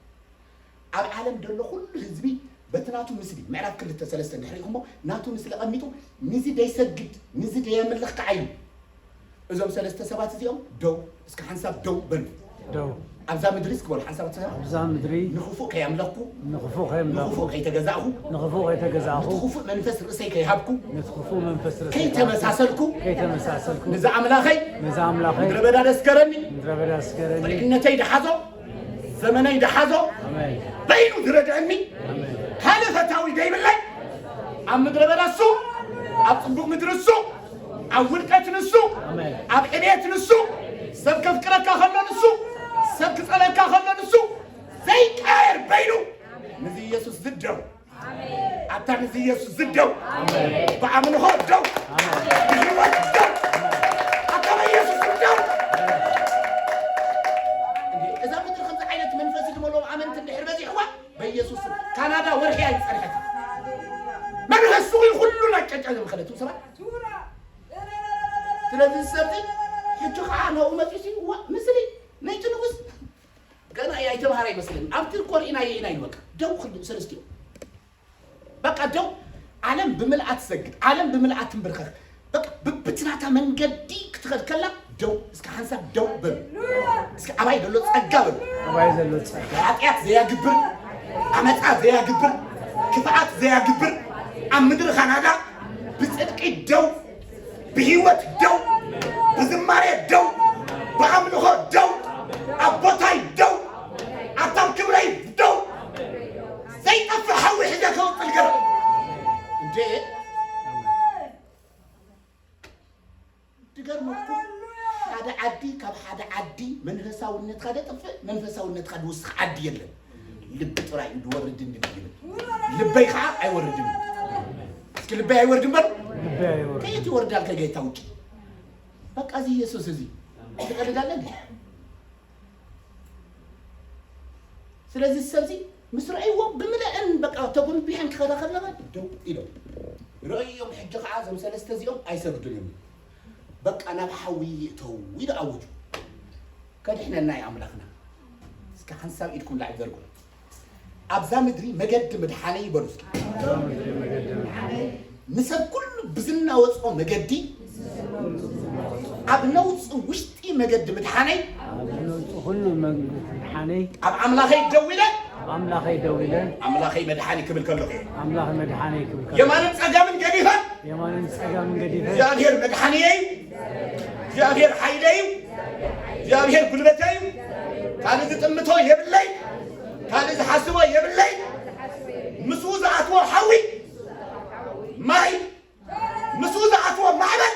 ኣብ ዓለም ዘሎ ኩሉ ህዝቢ በቲ ናቱ ምስሊ፣ ምዕራፍ ክልተ ሰለስተ እንድሕር ርኢኹሞ፣ ናቱ ምስሊ ኣቐሚጡ፣ ንዚ ደይሰግድ፣ ንዚ ደየምልኽ ከዓ እዩ። እዞም ሰለስተ ሰባት እዚኦም ደው፣ እስከ ሓንሳብ ደው በሉ። ደው። ኣብዛ ምድሪ እስኪ በሉ ሓንሳብ፣ ኣብዛ ምድሪ ንኽፉእ ከየምለኽኩ፣ ንኽፉእ ከየምለኽኩ፣ ንኽፉእ ከይተገዛእኹ፣ ንኽፉእ ከይተገዛእኹ፣ ነቲ ክፉእ መንፈስ ርእሰይ ከይሃብኩ፣ ነቲ ክፉእ መንፈስ ርእሰይ ከይተመሳሰልኩ፣ ከይተመሳሰልኩ፣ ነዚ ኣምላኸይ፣ ነዚ ኣምላኸይ፣ ምድረ በዳ ደስከረኒ፣ ምድረ በዳ ደስከረኒ፣ ጥዕነተይ ደሓዞ፣ ዘመነይ ደሓዞ፣ ኣሜን። በይኑ ዝረድአኒ፣ ኣሜን። ካልእ ፈታዊ ደይብለይ፣ ኣብ ምድረ በዳ እሱ፣ ኣብ ጽቡቕ ምድሪ እሱ፣ ኣብ ውድቀት ንሱ፣ ኣሜን። ኣብ ዕቤት ንሱ፣ ሰብ ከፍቅረካ ከሎ ንሱ፣ ሰብ ክጸልአካ ከሎ ንሱ፣ ዘይቀየር በይኑ፣ ነዚ ኢየሱስ ዝደው። ኣታ ነዚ ኢየሱስ ዝደው። ኣሜን። ብኣምልኾ ደው። ኣሜን። ብህይወት ደው። ኣታ በኢየሱስ ደው። ሕጂ ከዓ ናብኡ መፂኡሲ ዋ፣ ምስሊ ናይቲ ንጉስ ገና እያ ኣይተምሃረ ኣይመስልን። ኣብቲ እኮ ርኢናዮ ኢና ኢሉ በቃ ደው ክልኡ ሰለስቲኦም። በቃ ደው። ዓለም ብምልኣ ትሰግድ፣ ዓለም ብምልኣ ትንብርከኽ። በቃ ብብትናታ መንገዲ ክትኸድ ከላ ደው። እስከ ሓንሳብ ደው በሉ። እስከ ኣባይ ዘሎ ጸጋ በሉ። ኣባይ ዘሎ ጸጋ። ኃጢአት ዘያግብር፣ ዓመፃ ዘያግብር፣ ክፍኣት ዘያግብር፣ ኣብ ምድሪ ካናዳ ብጽድቂ ደው፣ ብህይወት ደው፣ ብዝማሬ ደው፣ ብኣምልኾ ደው፣ ኣብ ቦታይ ደው፣ ኣብታም ክብረይ ደው። ዘይጠፍእ ሓዊ ሒዘ ከውፅል ገረ እንዴ። ድገርመኩም። ሓደ ዓዲ ካብ ሓደ ዓዲ መንፈሳውነትካ ደጥፍእ፣ መንፈሳውነትካ ድውስኽ ዓዲ የለን። ልቢ ጥራይ እዩ ድወርድ እንድል ይብል። ልበይ ከዓ ኣይወርድን እዩ። እስኪ ልበይ ኣይወርድን በሉ። ልበይ ኣይወርድን። ከየት ይወርዳል ከጌታ ውጭ? በቃ እዚ ኢየሱስ እዚ ትቀልዳለ እንዴ? ስለዚ ሰብዚ ምስ ረኣይዎ ብምልእን በቃ ተጉንቢሐን ክኸዳ ከለኻ ደው ኢሎም ረእዮም። ሕጂ ከዓ እዞም ሰለስተ እዚኦም ኣይሰግዱን እዮም። በቃ ናብ ሓዊ ይእተው ኢሉ ኣውጁ። ከድሕነና እዩ ኣምላኽና። እስከ ሓንሳብ ኢድኩም ላዕሊ ዘርግሑ። ኣብዛ ምድሪ መገዲ ምድሓነይ ይበሉ እስኪ። ንሰብ ኩሉ ብዝናወጾ መገዲ ኣብ ነውጽ ውሽጢ መገዲ ምድሓነይ ኩሉ መንግስቲ ሓነይ ኣብ ኣምላኸይ ደው ኢለ ኣብ ኣምላኸይ ደው ኢለ ኣምላኸይ መድሓኒ ክብል ከለኹ እየ። ኣምላኽ መድሓነይ ክብል ከለኹ የማንን ጸጋምን ገዲፈ የማንን ጸጋምን ገዲፈ እግዚኣብሔር መድሓኒየይ እግዚኣብሔር ሓይለይ እግዚኣብሔር ጉልበተይ ካልእ ዝጥምቶ የብለይ ካልእ ዝሓስቦ የብለይ ምስኡ ዝኣትዎ ሓዊ ማይ ምስኡ ዝኣትዎ ማዕበል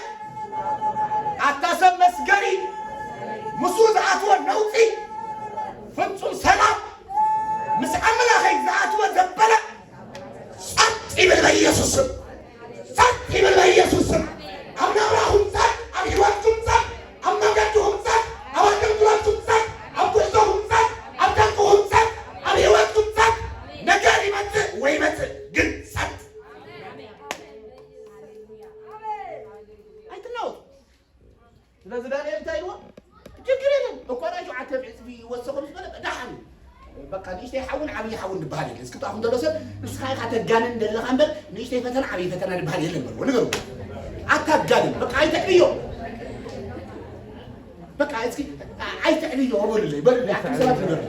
ኣታ ሰብ መስገሪ ምስኡ ዝኣትዎ ነውፂ ፍጹም ሰላም ምስ ኣምላኸይ ዝኣትዎ ዘበለ ጸጥ ይብል በኢየሱስ ስም ጸጥ ይብል በኢየሱስ ስም ኣብ ናብራኹም ጸጥ ኣብ ህይወትኩም ጸጥ ኣብ መገድኹም ጸጥ ኣብ ኣገልግሎትኩም ጸጥ ኣብ ጉዕዞኹም ጸጥ ኣብ ደቅኹም ጸጥ ኣብ ህይወትኩም ጸጥ ነገር ይመጽእ ወይ ይመጽእ ግን ጸጥ ኣይትናወጡ። ስለዚ ዳንኤል እንታይ ኢልዎ? ችግር የለን እኳ ናይ ሸውዓተ ዕፅፊ ይወሰኹ ምስ በለ ደሓን እዩ። በቃ ንእሽተይ ሓውን ዓብዪ ሓውን ዝበሃል የለ። እስኪ ጥኣኹም ዘሎ ሰብ ንስኻ ኢኻ ተጋንን ዘለኻ እምበር ንእሽተይ ፈተና ዓብዪ ፈተና ዝበሃል የለን በልዎ። ንገሩ ኣታጋንን በቃ ኣይተዕብዮ። በቃ እስኪ ኣይተዕብዮ በሉለይ በሉለይ ኣቱም ሰባት ንገሩ።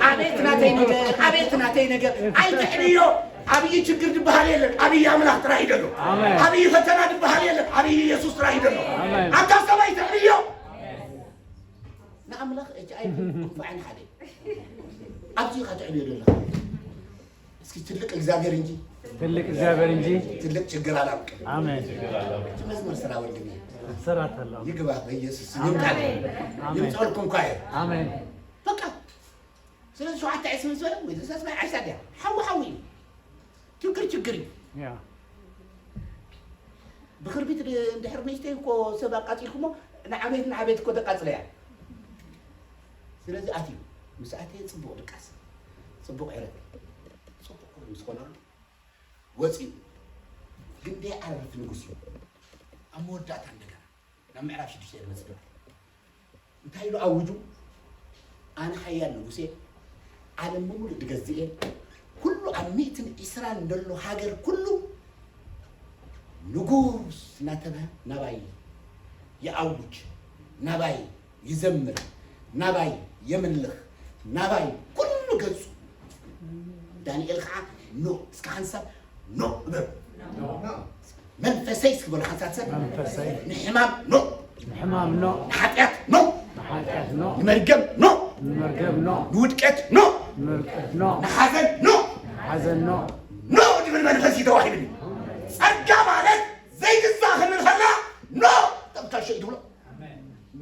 ኣቤት ናተይ ነገር ኣቤት ናተይ ነገር ኣይተዕብዮ። ዓብዪ ችግር ዝበሃል የለን። ዓብዪ ኣምላኽ ጥራሕ እዩ ዘሎ። ዓብዪ ፈተና ዝበሃል የለን። ዓብዪ ኢየሱስ ጥራሕ እዩ ዘሎ። ኣታ ሰብኣይ ተዕብዮ ንኣምላኽ እጅ ኣይኩፋዕን ሓደ ኣብዚ ኢኻ ተዕብዮ ዘለኻ። እስኪ ትልቅ እግዚኣብሔር እንጂ ትልቅ እግዚኣብሔር እንጂ ትልቅ ችግር አላውቅም። አሜን። እቺ መዝሙር ስራ ወንድሜ ስራት ኣሎ። ይግባ በኢየሱስ ስም ይምጣል። አሜን። ይምጣልኩም ኳየር። አሜን። በቃ ስለዚ ሸውዓተ ዕስቢ ምስ በለ ወይ ዘሳስባይ ዓይሳ ድያ ሓዊ ሓዊ እዩ። ችግር ችግር እዩ። ያ ብክርቢት ድ- እንድሕር ንእሽተይ እኮ ሰብ ኣቃፂልኩሞ ንዓቤት ንዓቤት እኮ ተቃፅለ እያ። ስለዚ ኣትዩ ምስ ኣተየ ፅቡቅ ድቃስ ፅቡቅ ዕረት ፅቡቅ ምስ ኮነሉ ወፂኡ ግን ደይዓርፍ ንጉስ እዩ። ኣብ መወዳእታ እንደገና ናብ ምዕራፍ ሽዱሽተ ይመፅእ። እንታይ ኢሉ ኣውጁ? ኣነ ሓያል ንጉሴ ዓለም ብምሉእ ድገዝእ እየ። ኩሉ ኣብ ሚእትን ዒስራን ዘሎ ሃገር ኩሉ ንጉስ እናተብሃ ናባይ ይኣውጅ፣ ናባይ ይዘምር፣ ናባይ የምልኽ፣ ናባይ ኩሉ ገጹ። ዳንኤል ከዓ ኖ እስከ ሓንሳብ ኖ እበሉ። መንፈሰይ እስኪ በሉ ሓንሳብ ሰብ መንፈሰይ ንሕማም ኖ ንሕማም ኖ ንሓጢኣት ኖ ንሓጢኣት ኖ ንመርገም ኖ ንመርገም ኖ ንውድቀት ኖ ንመርቀት ኖ ንሓዘን ኖ ሓዘን ኖ ኖ ዝብል መንፈስ እዩ ተዋሂብኒ። ጸጋ ማለት ዘይግዛእ ክንብል ከላ ኖ ጠብካሾ እዩ ትብሎ።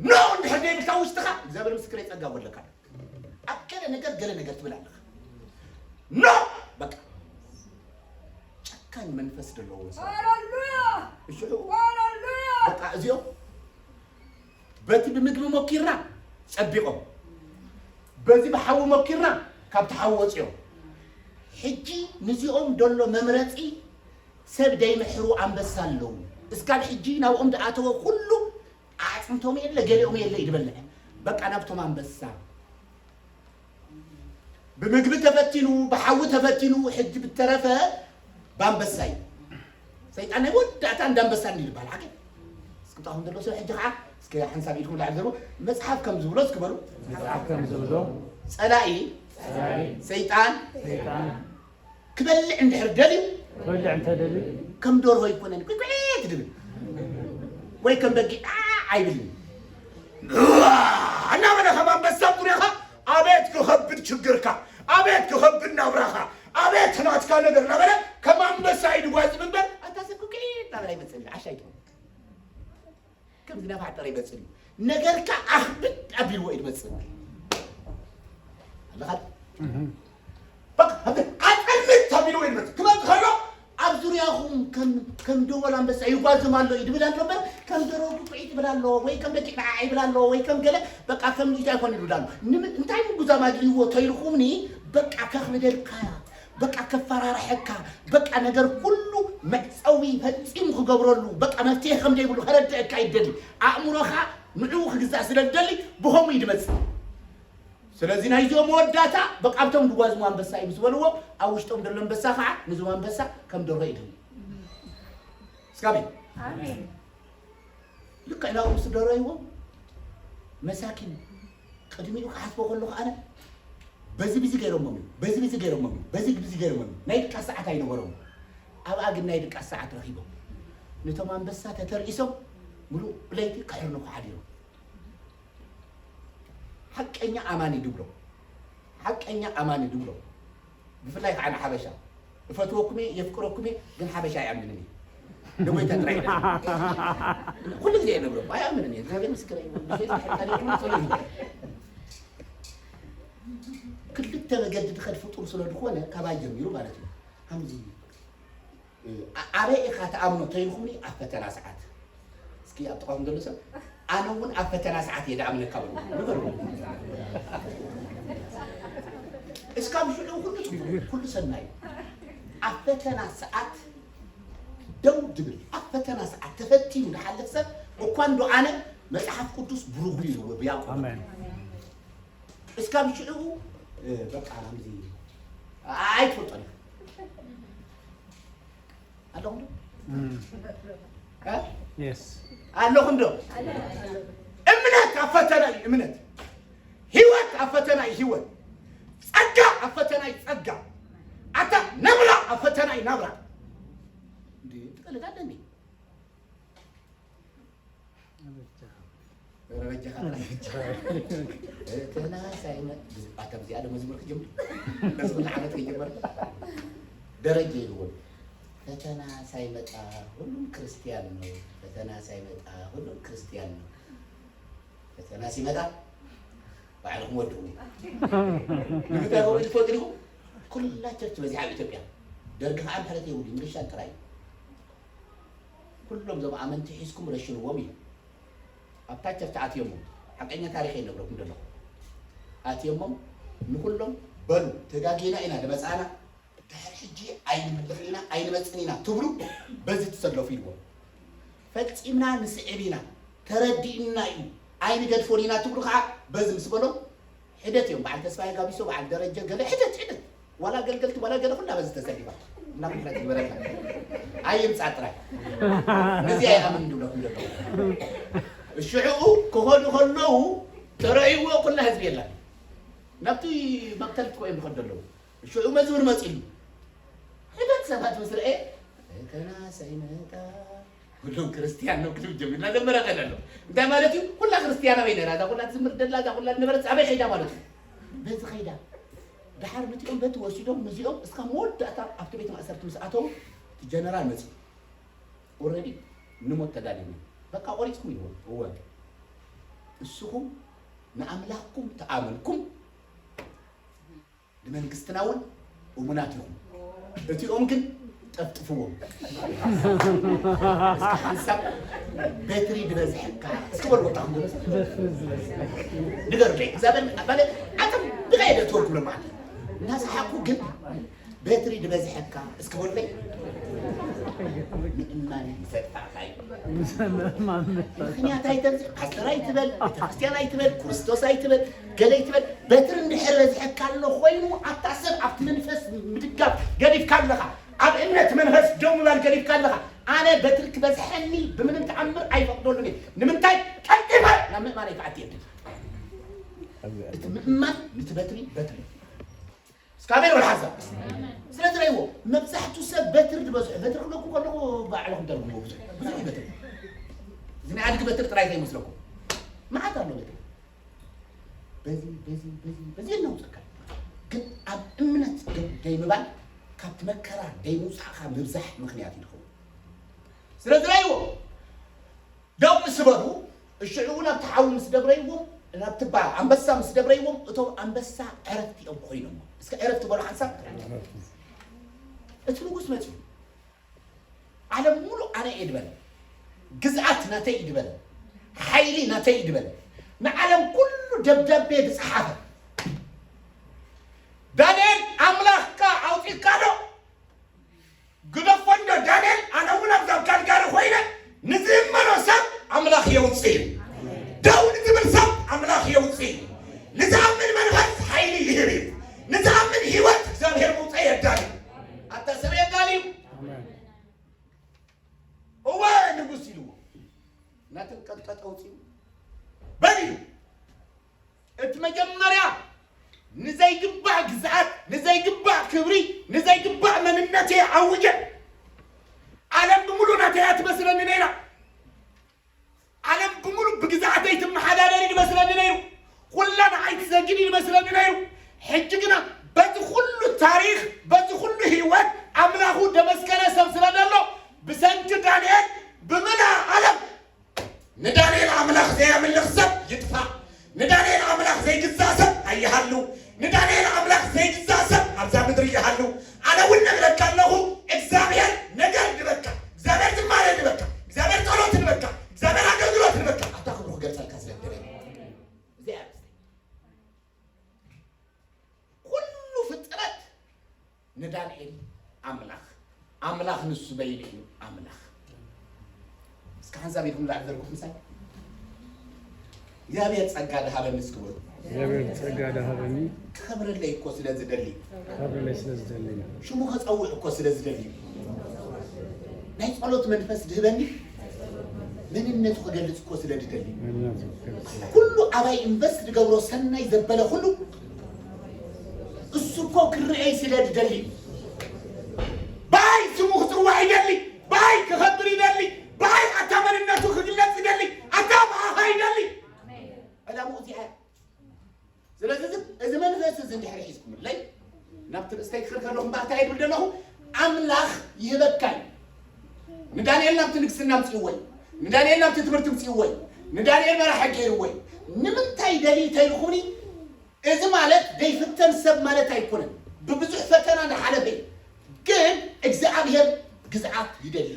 ኖ እንድሕር ዘይብልካ ውሽጥኻ እግዚኣብሔር ምስክረይ ጸጋ ጎድለካ ኣሎ። ኣብ ገለ ነገር ገለ ነገር ትብል ኣለኻ። ኖ በቃ ጨካኝ መንፈስ ዘለዎ ሰብ ሃሌሉያ እሽሑ ሃሌሉያ በቃ እዚኦም በቲ ብምግቢ ሞኪርና ጸቢቖም በዚ ብሓዊ ሞኪርና ካብቲ ሓዊ ወፂኦም ሕጂ ንዚኦም ደሎ መምረፂ ሰብ ደይምሕሩ ኣንበሳ ኣለዉ እስካብ ሕጂ ናብኦም ዝኣተወ ኩሉ ኣዕፅምቶም የለ ገሊኦም የለ እዩ ዝበልዕ። በቃ ናብቶም ኣንበሳ ብምግቢ ተፈቲኑ ብሓዊ ተፈቲኑ ሕጂ ብተረፈ ባንበሳ እዩ። ሰይጣን ናይ ወዳእታ እንዳንበሳ እንዲ ዝበሃል ሓቂ እስክምጣኹም ዘሎ ሰብ ሕጂ ከዓ እስከ ሓንሳብ ኢድኩም ላዕሊ ዘርቡ መፅሓፍ ከም ዝብሎ እስኪ በሉ። መፅሓፍ ከም ዝብሎ ፀላኢ ፀላኢ ሰይጣን ሰይጣን ክበልዕ እንድሕር ደልዩ ክበልዕ እንተደልዩ ከም ደርሆ ይኮነን ቁጭ ድብል ወይ ከም በጊዕ ዓ ኣይብልን። እናበለ ከም ኣንበሳ ዙሪያኻ ኣቤት ክኸብድ ችግርካ፣ ኣቤት ክኸብድ ናብራኻ፣ ኣቤት ናትካ ነገር እናበለ ከም ኣንበሳ ኢድጓዝም እምበር ኣታ ሰብ ቁጭ እናበለ ኣይመፅእን ዓሻ ይትኾን። ከምዚ ናፋጠረ ይመፅእ እዩ። ነገርካ ኣኽብድ ኣቢልዎ እዩ ዝመፅእ። ኣለኻ በቃ ኣጠምት ኣቢልዎ እዩ ዝመፅእ። ክመፅእ ከሎ ኣብ ዙርያኹም ከም ከም ደወል ኣንበሳ ይጓዝም ኣሎ እዩ ዝብል ኣሎ እምበር ከም ደሮ ጉጥዒ ትብል ኣሎ ወይ ከም ደቂቕ ንዓዓ ይብል ኣሎ ወይ ከም ገለ በቃ ከም ንእሽቶ ኣይኮን ይብል ኣሎ። ንምን እንታይ ምጉዛም ኣድልይዎ ተይልኹምኒ በቃ ከኽብደልካ በቃ ከፈራርሐካ በቃ ነገር ኩሉ መዕፀዊ ፈፂሙ ክገብረሉ በቃ መፍትሄ ከም ዘይብሉ ከረድአካ ይደሊ ኣእምሮኻ ንዕኡ ክግዛእ ስለ ዝደሊ ብኸምኡ እዩ ድመፅእ። ስለዚ ናይዚኦም መወዳእታ በቃ ኣብቶም ድጓዝሙ ኣንበሳ እዩ ምስ በልዎ ኣብ ውሽጦም ዘሎ ኣንበሳ ከዓ ንዞም ኣንበሳ ከም ደርሆ እዩ ድም እስካቢ ኣሜን። ልክዕ ናብኡ ምስ ደረይዎ መሳኪን ቅድሚኡ ክሓስቦ ከለኹ ኣነ በዚ ብዚ ገይሮሞም እዩ በዚ ብዚ ገይሮሞም እዩ በዚ ብዚ ገይሮሞም እዩ ናይ ድቃስ ሰዓት ኣይነበሮም ኣብኣ ግን ናይ ድቃስ ሰዓት ረኺቦም ነቶም ኣንበሳ ተተርኢሶም ምሉእ ለይቲ ክሕርንኹ ሓዲሮም ሓቀኛ ኣማኒ ድብሎ ሓቀኛ ኣማኒ ድብሎ ብፍላይ ከዓ ንሓበሻ እፈትወኩም እየ የፍቅረኩም እየ ግን ሓበሻ ኣይኣምንን እየ ንጎይታ ጥራይ ይደል ኩሉ ግዜ እየ ነብሮ ኣይኣምንን እየ እግዚኣብሔር ምስክረ እዩ ብዘይ ዝሕቀል ይኹን ጽሉይ እዩ ክልተ መገዲ ድኸድ ፍጡር ስለ ዝኾነ ካባይ ጀሚሩ ማለት እዩ ከምዚ ኣበይ ኢኻ ትኣምኖ ተይልኩምኒ ኣብ ፈተና ሰዓት እስኪ ኣብ ጥቓኹም ዘሎ ሰብ ኣነ እውን ኣብ ፈተና ሰዓት እየ ድኣምነካ በሉ ንገሩ እስካብ ሽዑ ኩሉ ጽቡቕ ኩሉ ሰናይ ኣብ ፈተና ሰዓት ደው ድብል ኣብ ፈተና ሰዓት ተፈቲኑ ድሓልፍ ሰብ እኳ እንዶ ኣነ መጽሓፍ ቅዱስ ብርጉ እዩ ዝብሎ ብያዕቆብ እስካብ ሽዑ በቃ ከምዚ ኣይትፈልጦን ኣለኹም ዶ ኣለኹም ዶ እምነት ኣብ ፈተና እዩ እምነት ህይወት ኣብ ፈተና እዩ ህይወት ጸጋ ኣብ ፈተና እዩ ጸጋ ኣታ ነብራ ኣብ ፈተና እዩ ናብራ ትቀልድ ኣለ እንዴ ደረጃኻ እተና ሳይመ ኣታ ብዚኣ ደሞ ዝምር ክጀምር ነዚ ኩሉ ዓመት ከይጀመር ደረጃ ይልዎ ፈተና ሳይመጣ ሁሉም ክርስቲያን ነው። ፈተና ሳይመጣ ሁሉም ክርስቲያን ነው። ፈተና ሲመጣ ባዕልኹም ወድኡ ንምንታይ ከምኡ ኢሉ ትፈልጡ ዲኹም? ኩላ ቸርች በዚሓ ኣብ ኢትዮጵያ ደርጊ ከዓ ምሕረት የብሉ ምርሻን ጥራይ እዩ። ኩሎም እዞም ኣመንቲ ሒዝኩም ረሽንዎም ኢሉ ኣብታ ቸርች ኣትዮሞም ሓቀኛ ታሪኸ ይነግረኩም ዘለኹ ኣትዮሞም ንኩሎም በሉ ተጋጊና ኢና ዝመፃና ድሕር ሕጂ ኣይንምልኽ ኢና ኣይንመፅን ኢና ትብሉ በዚ ትሰለፉ ኢልዎም ፈፂምና ንስዕብ ኢና ተረዲእና እዩ ኣይንገድፎን ኢና ትብሉ ከዓ በዚ ምስ በሎም ሕደት እዮም በዓል ተስፋዬ ጋቢሶ በዓል ደረጀ ገለ ሕደት ሕደት ዋላ ገልገልቲ ዋላ ገለ ኩላ በዚ ተሰሊፋ እና ምሕረት ይበረካ ኣይምፃ ጥራይ ነዚ ኣይኣምን ንብለኩም ደሎ ሽዕኡ ክኸዱ ከለዉ ተረእይዎ ኩላ ህዝቢ የላ ናብቲ መቅተልቲ ኮይም ዝኸዱ ኣለዉ ሽዑ መዝሙር መፂሉ ሕደት ሰባት ምስ ረአየ ፈተና ሳይመጣ ኩሎም ክርስትያን ነው ክብል ጀሚሩ እናዘመረ ከደ ኣሎ እንታይ ማለት እዩ ኩላ ክርስትያናዊ ነራ እዛ ኩላ ትዝምር ደላ እዛ ኩላ ነበረት ኣበይ ከይዳ ማለት እዩ በዚ ከይዳ ድሓር ነቲኦም በቲ ወሲዶም ነዚኦም እስካ መወዳእታ ኣብቲ ቤት ማእሰርቲ ምስ ኣተው እቲ ጀነራል መፂ ኦረዲ ንሞት ተዳሊሙ በቃ ቆሪፅኩም ይልዎም እወ እስኹም ንኣምላኽኩም ተኣመንኩም ንመንግስትና እውን እሙናት ኢኹም እቲኦም ግን ጠፍጥፍዎም እስኪ ሓንሳብ በትሪ ዝበዝሐካ እስኪ በሉ ወጣኹም ንገሩለይ እግዚኣብሔር ኣባለ ኣቶም ብቃ የደትወልኩም ለማለት እናሰሓኩ ግን በትሪ ዝበዝሐካ እስኪ በሉለይ ምእማን ይፈጥፋእካ እዩ። ምእማን ምእማን ምእማን። ምኽንያት ኣይተብዝሕ፣ ፓስተር ኣይትበል፣ ቤተክርስትያን ኣይትበል፣ ክርስቶስ ኣይትበል፣ ገለ ኣይትበል። በትሪ እንድሕር በዚሐካ ኣሎ ኮይኑ፣ ኣታ ሰብ ኣብቲ መንፈስ ምድጋፍ ገዲፍካ ኣለኻ። ኣብ እምነት መንፈስ ደው ምባል ገዲፍካ ኣለኻ። ኣነ በትሪ ክበዝሐኒ ብምንም ተኣምር ኣይፈቕደሉን እየ። ንምንታይ? ቀልጢፈ ናብ ምእማን ኣይክኣቲ እየ። እቲ ምእማን ንቲ በትሪ በትሪ። እስካቤር ወልሓዛ። ስለዚ ረይዎ፣ መብዛሕቱ ሰብ በትሪ ዝበዝሑ፣ በትሪ ክብለኩ ከለኹ ባዕልኹም ተርጉሞ ብዙሕ፣ ብዙሕ እዩ በትሪ። እዚ ናይ ኣድጊ በትሪ ጥራይ ከይመስለኩም። መዓት ኣሎ በትሪ። በዚ፣ በዚ፣ በዚ፣ በዚ እናውፀካ። ግን ኣብ እምነት ደው ደይ ምባል፣ ካብቲ መከራ ደይ ምውፃእካ ምብዛሕ ምኽንያት እዩ ዝኸውን። ስለዚ ረይዎ፣ ደው ምስ በሉ፣ ሽዑ ናብቲ ሓዊ ምስ ደብረይዎም፣ ናብቲ ባ-፣ ኣንበሳ ምስ ደብረይዎም፣ እቶም ኣንበሳ ዕረፍቲ እዮም ኮይኖም። እስከ ዕረፍቲ በሉ ሓንሳብ። እቲ ንጉስ መጺኡ፣ ዓለም ሙሉ ኣነ እየ ድበለ፣ ግዝኣት ናተይ እዩ ድበለ፣ ሓይሊ ናተይ እዩ ድበለ፣ ንዓለም ኩሉ ደብዳቤ ዝጸሓፈ፣ ዳንኤል ኣምላኽካ ኣውጺእካ ዶ? ግደፎ እንዶ ዳንኤል፣ ኣነ እውን ኣብዛ ኣብ ካልጋሪ ኮይነ ንዝእመኖ ሰብ ኣምላኽ የውፅእ እዩ። ደው ንዝብል ሰብ ኣምላኽ የውፅእ እዩ። ንዝኣምን መንፈስ ሓይሊ ይህብ እዩ። ንዝኣምን ህይወት እግዚኣብሔር መውፅኢ የዳሊ እዩ። ኣታ ሰብ የዳሊ እዩ። ኣሜን። እወ ንጉስ ኢልዎ። እናተንቀጥቀጠ ኣውፂኡ በል ኢሉ። እቲ መጀመርያ ንዘይግባእ ግዝኣት፣ ንዘይግባእ ክብሪ፣ ንዘይግባእ መንነት እየ ኣውጀ። ዓለም ብምሉእ ናተይ እያ ትመስለኒ ነይራ። ዓለም ብምሉእ ብግዝኣተይ ትመሓዳደር እዩ ዝመስለኒ ነይሩ። ኩላ ንዓይ ትሰግድ እዩ ዝመስለኒ ነይሩ። ሕጂ ግና በዚ ኩሉ ታሪኽ፣ በዚ ኩሉ ህይወት ኣምላኹ ደመስከነ ሰብ ስለ ዘሎ ብሰንኪ ዳንኤል ብምልኣ ዓለም ንዳንኤል ኣምላኽ ዘየምልኽ ሰብ ይጥፋእ። ንዳንኤል ኣምላኽ ዘይግዛእ ሰብ ኣይሃሉ። ንዳንኤል ኣምላኽ ዘይግዛእ ሰብ ኣብዛ ምድሪ ይሃሉ። ኣነ እውን ነግረካ ኣለኹ፣ እግዚኣብሔር ነገር ንበካ፣ እግዚኣብሔር ዝማሬ ንበካ፣ እግዚኣብሔር ጸሎት ንበካ፣ እግዚኣብሔር ኣገልግሎት ንበካ። ኣታ ክብሩ ክገልጸልካ ስለ ዝደለየ። እዚኣ እያ ርእስተይ። ኩሉ ፍጥረት ንዳንኤል ኣምላኽ፣ ኣምላኽ ንሱ በይኑ እዩ ኣምላኽ። እስከ ሓንሳብ ኢድኩም ላዕሊ ዘርግሑ ምሳይ። እግዚኣብሔር ጸጋ ድሃበኒ እስኪ በሉ። እግዚኣብሔር ጸጋ ድሃበኒ። ክኸብረለይ እኮ ስለ ዝደሊ። ክኸብረለይ ስለ ዝደሊ። ሽሙ ከጸውዕ እኮ ስለ ዝደሊ። ናይ ጸሎት መንፈስ ድህበኒ። መንነቱ ክገልጽ እኮ ስለ ዝደሊ። መንነቱ ክገልጽ። ኩሉ ኣባይ ኢንቨስት ዝገብሮ ሰናይ ዘበለ ኩሉ እሱ እኮ ክርአይ ስለ ዝደሊ። ባይ ስሙ ክጽዋዕ ይደሊ። ባይ ክኸብር ይደሊ። ባይ ኣታ መንነቱ ክግለጽ ይደሊ። ኣታ ብኣኻ ይደሊ። ዕላምኡ እዚኣ እያ። ስለዚ እዚ፣ እዚ መንፈስ እዚ እንድሕር ሒዝኩምለይ፣ ናብቲ ርእስተይ ክኽር ከለኹ እምበኣር እንታይ ይብል ዘለኹ? ኣምላኽ ይህበካ እዩ። ንዳንኤል ናብቲ ንግስና ምጽእዎ እዩ። ንዳንኤል ናብቲ ትምህርቲ ምጽእዎ እዩ። ንዳንኤል መራሒ ገይርዎ እዩ። ንምንታይ ደልዩ ተይልኹኒ? እዚ ማለት ዘይፍተን ሰብ ማለት ኣይኮነን። ብብዙሕ ፈተና ዝሓለፈ እዩ። ግን እግዚኣብሔር ግዝኣት ይደሊ።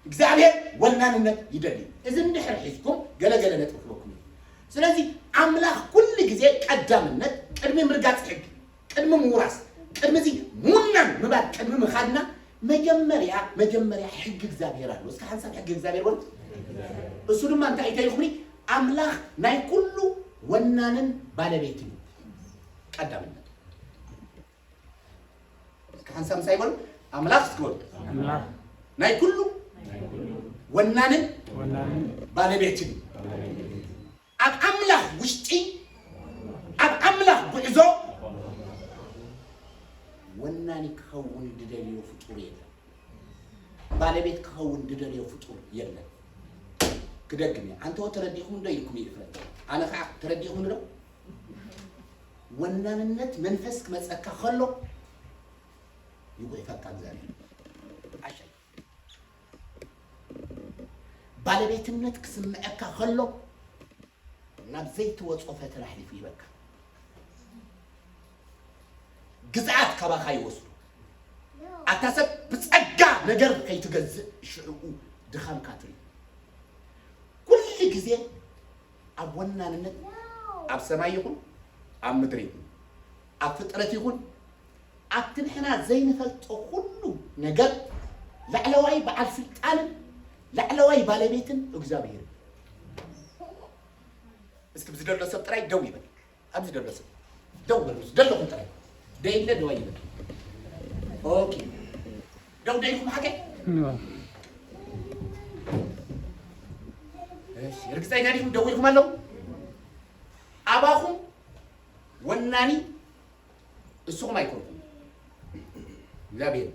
እግዚኣብሔር ወናንነት ይደሊ። እዚ እንድሕር ሒዝኩም ገለ ገለ ነጥቢ ክበኩም እዩ። ስለዚ ኣምላኽ ኩሉ ግዜ ቀዳምነት ቅድሚ ምርጋጽ ሕጊ፣ ቅድሚ ምውራስ፣ ቅድሚ እዚ ሙናን ምባል ቅድሚ ምኻድና መጀመርያ፣ መጀመርያ ሕጊ እግዚኣብሔር ኣሎ። እስከ ሓንሳብ ሕጊ እግዚኣብሔር በሉ። እሱ ድማ እንታይ እዩ ተይልኩምኒ? ኣምላኽ ናይ ኩሉ ወናንን ባለቤትን እዩ። ቀዳምነት። እስከ ሓንሳብ ምሳይ በሉ። ኣምላኽ እስኪ በሉ። ኣምላኽ ናይ ኩሉ ናይ ኩሉ ወናንን ወናንን ባለቤትን እዩ። ባለቤትን። ኣብ ኣምላኽ ውሽጢ፣ ኣብ ኣምላኽ ጉዕዞ ወናኒ ክኸውን ዝደልዮ ፍጡር የለን። ባለቤት ክኸውን ዝደልዮ ፍጡር የለን። ክደግም እየ። ኣንተዎ ተረዲእኩም ዶ ኢልኩም ይፍረድ። ኣነ ከዓ ተረዲእኩም ዶ? ወናንነት መንፈስ ክመጸካ ከሎ ይጉዕፈካ እግዚኣብሔር። ዓሻ። ባለቤትነት ክስምዐካ ከሎ ናብ ዘይትወጾ ፈተና ኣሕሊፉ ይህበካ። ግዝኣት ካባኻ ይወስዱ። ኣታ ሰብ ብጸጋ ነገር ከይትገዝእ ሽዕኡ ድኻምካ ትርኢ። ኩሉ ግዜ ኣብ ወናንነት ኣብ ሰማይ ይኹን ኣብ ምድሪ ይኹን ኣብ ፍጥረት ይኹን ኣብቲ ንሕና ዘይንፈልጦ ኩሉ ነገር ላዕለዋይ በዓል ስልጣንን ላዕለዋይ ባለቤትን እግዚኣብሔር እዩ። እስኪ ብዚ ደሎ ሰብ ጥራይ ደው ይበል። ኣብዚ ደሎ ሰብ ደው በል። ምስ ደለኹም ጥራይ ደይለ ደው ይበል። ኦኬ። ደው ደይኩም ሓቀ? እሺ፣ ርግጸኛ ዲኹም ደው ኢልኩም ኣለኹም? ኣባኹም ወናኒ እስኹም ኣይኮንኩም። እግዚኣብሔር።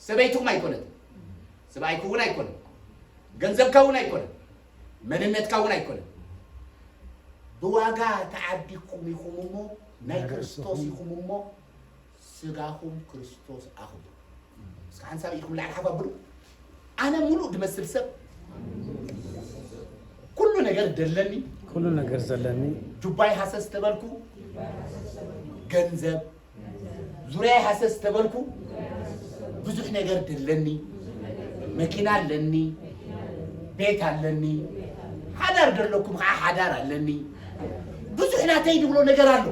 ሰበይትኹም ኣይኮነትን። ሰብኣይኩ እውን ኣይኮነን። ገንዘብካ እውን ኣይኮነን። መንነትካ እውን ኣይኮነን። ብዋጋ ተዓዲግኩም ኢኹም እሞ፣ ናይ ናይ ክርስቶስ ርእስኹም። ኢኹም እሞ፣ ስጋኹም ክርስቶስ ኣኽብሩ። እስከ ሓንሳብ ኢኹም ላዕሊ ሓፍ ኣብሉ። ኣነ ሙሉእ ድመስል ሰብ፣ ኩሉ ነገር ደለኒ። ኩሉ ነገር ዘለኒ። ጁባይ ሃሰስ ተበልኩ፣ ገንዘብ፣ ዙርያይ ሃሰስ ተበልኩ፣ ብዙሕ ነገር ደለኒ። መኪና ኣለኒ፣ ቤት ኣለኒ፣ ሓዳር ደለኩም ከዓ ሓዳር ኣለኒ። ብዙሕ ናተይ ድብሎ ነገር ኣሎ።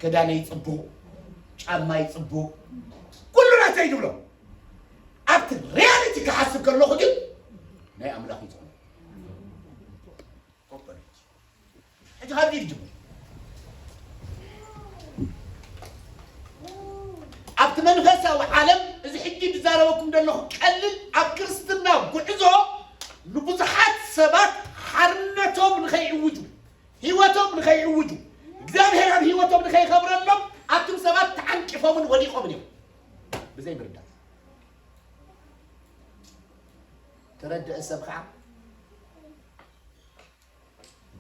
ክዳነይ ጽቡቕ፣ ጫማይ ጽቡቕ፣ ኩሉ ናተይ ድብሎ። ኣብቲ ሪያሊቲ ክሓስብ ከለኹ ግን ናይ ኣምላኽ እዩ ዝኾነ። ኮበረች። ሕጂ ካብዚ ይጅምር። ኣብቲ መንፈሳዊ ዓለም እዚ ሕጂ ዝዛረበኩም ዘለኹ ቀልል ኣብ ክርስትና ጉዕዞ ንብዙሓት ሰባት ሓርነቶም ንኸይእውጁ፣ ህይወቶም ንኸይእውጁ፣ እግዚኣብሔር ኣብ ህይወቶም ንኸይኸብረሎም ኣቱም ሰባት ተዓንቂፎምን ወዲቖምን እዮም። ብዘይ ምርዳእ ተረድአ ሰብ ከዓ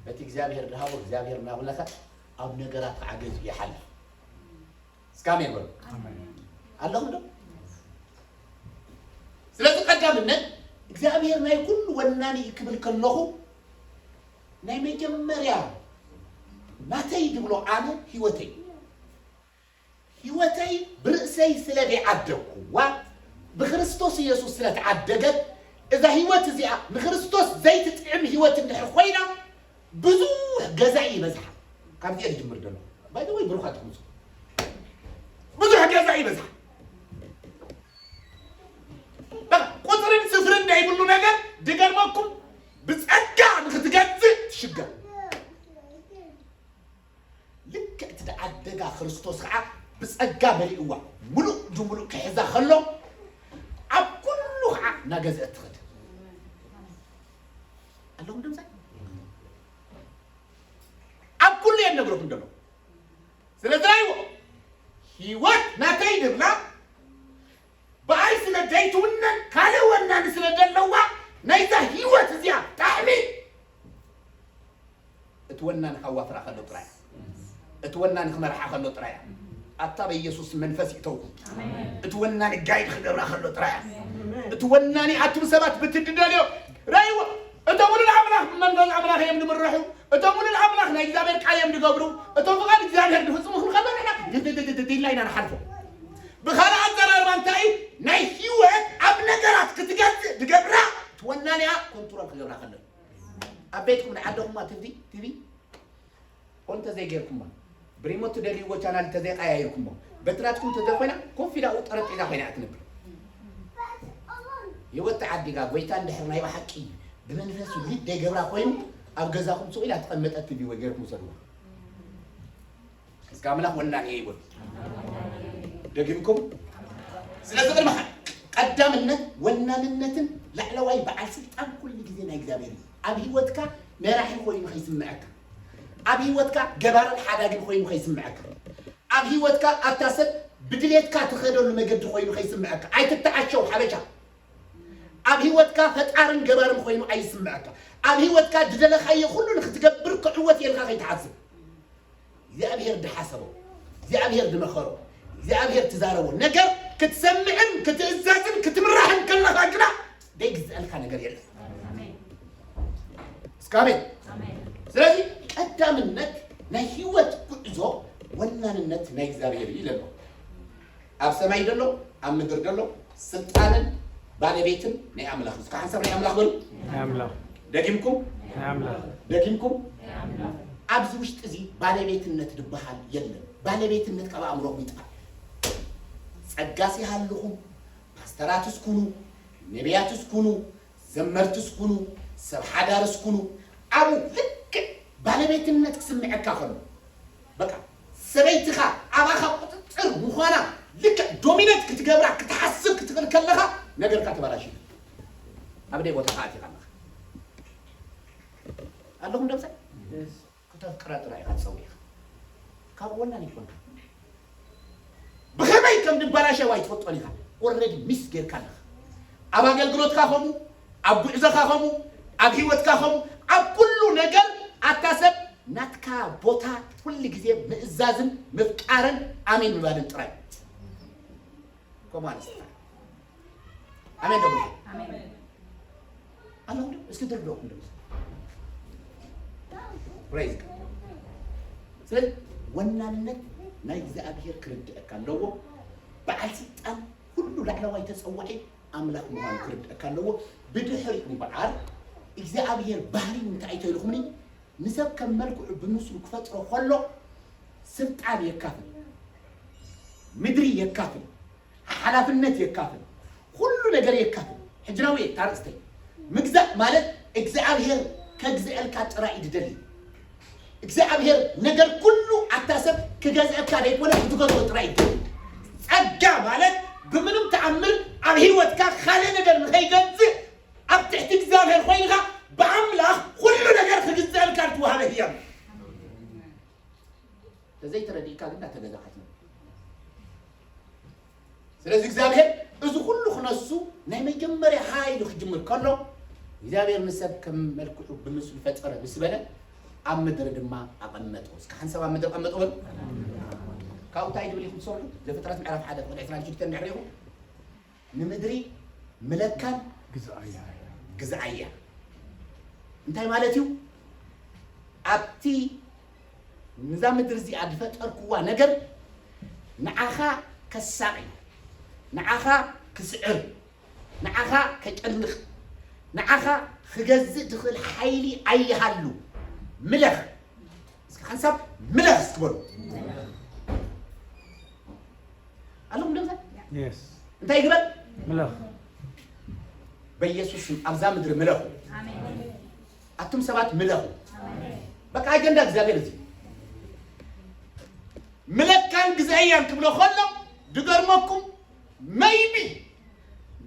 በቲ እግዚኣብሔር ድሃቦ እግዚኣብሔር እናብለኸ ኣብ ነገራት ከዓ ገዚኡ ይሓልፍ። እስከ ኣሜን በሉ። ኣለኹም ዶ? ስለዚ ቀዳምነት እግዚኣብሔር ናይ ኩሉ ወናኒ እዩ ክብል ከለኹ ናይ መጀመርያ ናተይ ድብሎ ኣነ ህይወተይ። ህይወተይ ብርእሰይ ስለ ዘይዓደግኩዋ ብክርስቶስ ኢየሱስ ስለ ተዓደገት እዛ ህይወት እዚኣ ንክርስቶስ ዘይትጥዕም ህይወት እንድሕር ኮይና ብዙሕ ገዛኢ ይበዝሓ። ካብዚኣ ዝጅምር ዘሎ ባይ ወይ ብሩኻት ትኹንሱ ብዙሕ ገዛኢ ይበዝሓ። በቃ ቁፅርን ስፍርን እንዳይብሉ ነገር ድገርመኩም ብፀጋ ንክትገዝእ ትሽገር። ልክዕ እቲ ዝዓደጋ ክርስቶስ ከዓ ብጸጋ መሊእዋ ምሉእ ድምሉእ ክሕዛ ከሎ ኣብ ኩሉ ከዓ እናገዝአት ትኸድ። ኣለኹም ድምፃይ ኣብ ኩሉ እየ ነግረኩም ደሎ። ስለዚ ራይዎ ህይወት ናተይ ድብላ ብኣይ ስለ ዘይትውነን ካልእ ወናኒ ስለ ዘለዋ ናይዛ ህይወት እዚኣ ጣዕሚ እቲ ወናኒ ከዋፍራ ከሎ ጥራይ እቲ ወናኒ ክመርሓ ከሎ ጥራይ ኣታ በኢየሱስ መንፈስ ይእተውኩም። እቲ ወናኒ ጋይድ ክገብራ ከሎ ጥራይ እቲ ወናኒ ኣቱም ሰባት ብትድደልዮ ራይዎ እቶም ውሉድ ኣምላኽ ብመንፈስ ኣምላኽ እዮም ዝምርሑ። እቶም ውሉድ ኣምላኽ ናይ እግዚኣብሔር ቃል እዮም ዝገብሩ። እቶም ፍቓድ እግዚኣብሔር ዝፍጽሙ ክንከሎ ንሕና ድድድድድድ ኢልና ኢና ንሓልፎ። ብኻልእ ኣዘራርባ እንታይ እዩ? ናይ ህይወት ኣብ ነገራት ክትገዝእ ዝገብራ እቲ ወናኒኣ ኮንትሮል ክገብራ ከሎ እዩ። ኣብ ቤትኩም ንዓደኹማ ቲቪ ቲቪ ኦን ተዘይጌርኩማ ብሪሞት ትደልይዎ ቻናል ተዘይቀያይርኩሞ በትራትኩም ተዘይኮይና ኮፍ ኢላ ኣብኡ ጠረጴዛ ኮይና እያ ትነብር። ህይወት ተዓዲጋ ጎይታ እንድሕር ናይ ብሓቂ ብመንፈሱ ሊድ ደይገብራ ኮይኑ ኣብ ገዛኹም ስቕ ኢላ ትቐመጠት ቲቪ ወይ ገይርኩም ውሰድዋ። እስከ ኣምላኽ ወናኒ እየ ይበሉ። ደጊምኩም ስለዚ ቅድሚ ቀዳምነት ወናንነትን ላዕለዋይ በዓል ስልጣን ኩሉ ግዜ ናይ እግዚኣብሔር እዩ። ኣብ ህይወትካ መራሒ ኮይኑ ከይስምዐካ፣ ኣብ ህይወትካ ገባርን ሓዳግን ኮይኑ ከይስምዐካ፣ ኣብ ህይወትካ ኣታ ሰብ ብድሌትካ ትኸደሉ መገዲ ኮይኑ ከይስምዐካ። ኣይትተዓሸው ሓበሻ። ኣብ ህይወትካ ፈጣርን ገባርን ኮይኑ ኣይስምዐካ። ኣብ ህይወትካ ዝደለኻዮ ኩሉ ንክትገብር ክዕወት የልካ ከይትሓስብ። እግዚኣብሔር ድሓሰቦ እግዚኣብሔር ድመኸሮ እግዚኣብሔር ትዛረቦ ነገር ክትሰምዕን ክትእዘዝን ክትምራሕን ከለኻ ግና ደይግዝአልካ ነገር የለን። እስከ ኣሜን። ስለዚ ቀዳምነት ናይ ህይወት ጉዕዞ ወናንነት ናይ እግዚኣብሔር እዩ ይለሎ። ኣብ ሰማይ ደሎ ኣብ ምድር ደሎ ስልጣንን ባለቤትን ናይ ኣምላኽ እዩ። እስከ ሓንሳብ ናይ ኣምላኽ በሉ። ናይ ኣምላኽ። ደጊምኩም ናይ ኣምላኽ። ደጊምኩም። ኣብዚ ውሽጢ እዚ ባለቤትነት ዝበሃል የለን። ባለቤትነት ካብ ኣእምሮኹም ይጥፋእ። ጸጋስ ይሃልኹም፣ ፓስት ተራትስ ኩኑ፣ ነቢያትስ ኩኑ፣ ዘመርትስ ኩኑ፣ ሰብ ሓዳርስ ኩኑ፣ ኣብኡ ልክዕ ባለቤትነት ክስምዐካ ከሎ፣ በቃ ሰበይትኻ ኣባኻ ቁፅፅር ምዃና ልክዕ ዶሚነት ክትገብራ ክትሓስብ ክትኽእል ከለኻ ነገርካ ተበላሽዩ። ኣብ ደይ ቦታ ከኣቲኻ ኣለኻ። ኣለኹም ደምሰ? ከተፍቅራ ጥራይ ኢኻ ትጸውዕ ኢኻ። ካብ ወናን ይኮንካ። ብኸመይ ከም ድበላሸው ኣይትፈልጦን ኢኻ። ኦልሬዲ ሚስ ጌርካ ኣለኻ። ኣብ ኣገልግሎትካ ኸሙ፣ ኣብ ጉዕዞኻ ኸሙ፣ ኣብ ህይወትካ ኸሙ፣ ኣብ ኩሉ ነገር ኣታ ሰብ ናትካ ቦታ ኩሉ ግዜ ምእዛዝን ምፍቃርን ኣሜን ምባልን ጥራይ። ከምኡ ኣነስተካ። ኣሜን ደሞ። ኣሜን። ኣለኹም ዶ? እስኪ ድርድኦኩም ዶ? Praise God። ስለዚ ወናንነት ናይ እግዚኣብሔር ክርድአካ ኣለዎ። በዓል ስልጣን ኩሉ ላዕለዋይ ተጸዋዒ ኣምላኽ ምዃኑ ክርድአካ ኣለዎ። ብድሕሪኡ እምበኣር እግዚኣብሔር ባህሪ እንታይ እዩ ተልኹምኒ? ንሰብ ከም መልክዑ ብምስሉ ክፈጥሮ ከሎ ስልጣን የካፍል፣ ምድሪ የካፍል፣ ሓላፍነት የካፍል፣ ኩሉ ነገር የካፍል። ሕጂ ናው ታርእስተይ ምግዛእ ማለት እግዚኣብሔር ከግዝአልካ ጥራይ እዩ ድደሊ። እግዚኣብሔር ነገር ኩሉ ኣታ ሰብ ክገዝአካ ዘይኮነ ክትገዝኦ ጥራይ እዩ ድደሊ። ጸጋ ማለት ብምንም ተኣምር ኣብ ህይወትካ ካልእ ነገር ንኸይገዝእ ኣብ ትሕቲ እግዚኣብሔር ኮይንካ ብኣምላኽ ኩሉ ነገር ክግዝአልካ ዝተዋህበ ህያብ እዩ። ተዘይተረዲእካ ግን እንዳተገዛእካ ትነብር። ስለዚ እግዚኣብሔር እዚ ኩሉ ክነሱ ናይ መጀመርያ ሓይሉ ክጅምር ከሎ እግዚኣብሔር ንሰብ ከም መልክዑ ብምስሉ ፈጠረ ምስ በለ ኣብ ምድሪ ድማ ኣቐመጦ። እስከ ሓንሳብ ኣብ ምድሪ ኣቐመጦ በሉ። ካብኡ እንታይ ድብል ኢኹም ትሰምዑ? ዘፍጥረት ምዕራፍ ሓደ ቁጥሪ ዕስራን ሽዱሽተን እንድሕር ኢኹም ንምድሪ ምለካን ግዝኣያ። ግዝኣያ እንታይ ማለት እዩ? ኣብቲ ንዛ ምድሪ እዚኣ ዝፈጠርክዋ ነገር ንዓኻ ከሳቒ፣ ንዓኻ ክስዕር፣ ንዓኻ ከጨንቕ፣ ንዓኻ ክገዝእ ዝኽእል ሓይሊ ኣይሃሉ። ምለኽ። እስኪ ሓንሳብ ምለኽ እስኪ በሉ። ኣለኹም ዶ እንታይ? Yes። እንታይ ይግበር? ምለኽ። በኢየሱስ ስም ኣብዛ ምድሪ ምለኹ። ኣሜን። ኣቱም ሰባት ምለኹ። ኣሜን። በቃ ኣጀንዳ እግዚኣብሔር እዚ ምለካን ግዛያን ክብሎ ከሎ ድገርመኩም maybe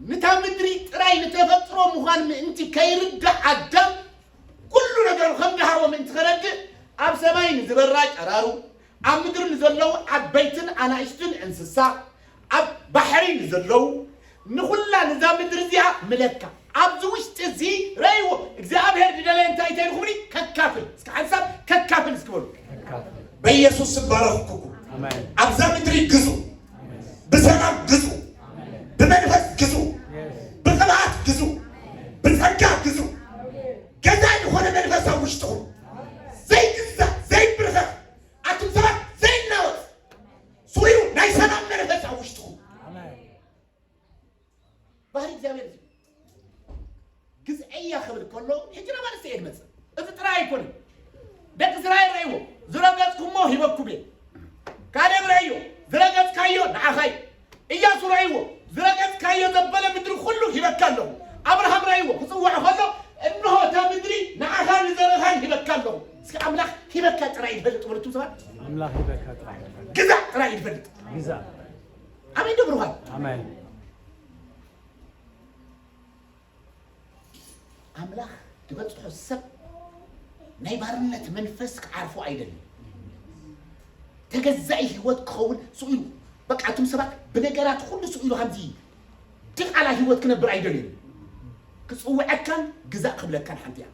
ንታ ምድሪ ጥራይ ንተፈጥሮ ምዃን ምእንቲ ከይርዳእ ኣዳም ኩሉ ነገሩ ከም ድሃቦ ምእንቲ ከረድእ ኣብ ሰማይ ንዝበራ ጨራሩ ኣብ ምድሪ ንዘለዉ ዓበይትን ኣናእሽትን እንስሳ ኣብ ባሕሪ ንዘለዉ ንኹላ ንዛ ምድሪ እዚኣ ምለካ ኣብዚ ውሽጢ እዚ ረእይዎ እግዚኣብሔር ድደለየ እንታይ ተይልኩምኒ ከካፍል እስከ ሓንሳብ ከካፍል እስኪ በሉ በኢየሱስ ስባረኽኩኩም ኣብዛ ምድሪ ግዙ ብሰላም ግዙ ብመንፈስ ግዙ ብቅብኣት ግዙ ብጸጋ ግዙ ገዛ ዝኾነ መንፈስ ኣብ ውሽጥኹም ዘይግዛእ ዘይብርከኽ ኣቱም ሰባት ዘይናወጽ ስሩዩ ናይ ሰላም መንፈስ ኣብ ውሽጥኹም ባህሪ እግዚኣብሔር እዚ ግዝአያ ክብል ከሎ ሕጂ ናብ ኣርእስተ እየ ዝመፅእ እዚ ጥራይ ኣይኮነን ደቂ እስራኤል ረእይዎ ዝረገፅኩሞ ሂበኩም እየ ካሌብ ረእዮ ዝረገፅካዮ ንዓኻይ እያሱ ረእይዎ ዝረገፅካዮ ዘበለ ምድሪ ኩሉ ሂበካ ኣለኹ ኣብርሃም ረእይዎ ክፅውዖ ከሎ እንሆ እታ ምድሪ ንዓኻን ንዘርኻን ሂበካ ኣለኹ እስኪ ኣምላኽ ሂበካ ጥራይ ይፈልጥ በሉ እቱም ሰባት ኣምላኽ ሂበካ ጥራይ ይፈልጥ ግዛእ ጥራይ ይፈልጥ ግዛእ ኣሜን ዶ ብሩኻት ኣሜን ኣምላኽ ዝበጽሖ ሰብ ናይ ባርነት መንፈስ ክዓርፎ ኣይደልን። ተገዛኢ ህይወት ክኸውን ስኡ ኢሉ በቃ እቶም ሰባት ብነገራት ኩሉ ስኡ ኢሉ ከምዚ ድቓላ ህይወት ክነብር ኣይደልን። ክጽውዐካን ግዛእ ክብለካን ሓንቲ እያ።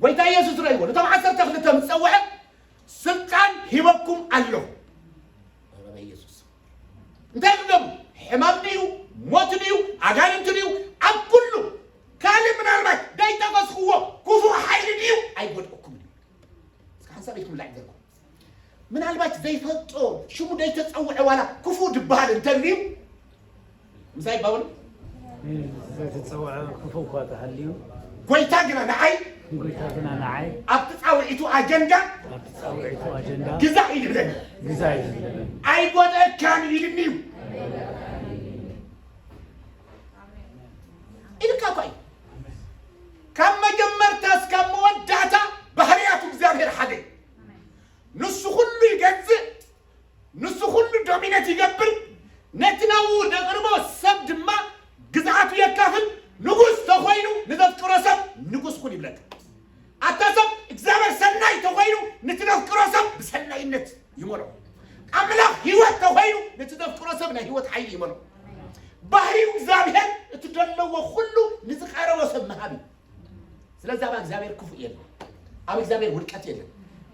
ጎይታ ኢየሱስ ረእይዎ ነቶም ዓሰርተ ክልተ ምስ ጸውዐ ስልጣን ሂበኩም ኣለኹ። በኢየሱስ እንታይ ክገብሩ ሕማም ድዩ ሞት ድዩ ኣጋንንቲ ድዩ ኣብ ኩሉ ካልእ ምናልባት ደይጠቀስክዎ ክፉእ ሓይሊ ድዩ ኣይጎድእኩምን እዩ እስከ ሓንሳብ ኢድኩም ላዕ ገርኩም ምናልባት ዘይፈልጦ ሽሙ ደይተፀውዐ ዋላ ክፉእ ድበሃል እንተልዩ ምሳይ ባውል ዘይተፀውዐ ክፉእ እኳ ተሃልዩ ጎይታ ግና ንዓይ ጎይታ ግና ንዓይ ኣብቲ ፃውዒቱ ኣጀንዳ ኣብቲ ፃውዒቱ ኣጀንዳ ግዛእ ኢሉ ይብለኒ ግዛእ ኢሉ ይብለኒ ኣይጎደእካን ኢልኒ እዩ ካብ መጀመርታ እስካብ መወዳእታ ባህርያቱ እግዚኣብሔር ሓደ እዩ። ንሱ ኩሉ ይገዝእ፣ ንሱ ኩሉ ዶሚነት ይገብር። ነቲ ናብኡ ደቕርቦ ሰብ ድማ ግዝኣቱ የካፍል። ንጉስ ተኾይኑ ንዘፍቅሮ ሰብ ንጉስ ኩን ይብለካ። ኣታ ሰብ እግዚኣብሔር ሰናይ ተኾይኑ ንትነፍቅሮ ሰብ ብሰናይነት ይመልኦ። ኣምላኽ ህይወት ተኾይኑ ንትነፍቅሮ ሰብ ናይ ህይወት ሓይሊ ይመልኦ። ባህሪው እግዚኣብሔር እቲ ዘለዎ ኩሉ ንዝቐረቦ ሰብ ምሃብ እዩ። ስለዚ ኣብ እግዚኣብሔር ክፉእ የለን፣ ኣብ እግዚኣብሔር ውድቀት የለን።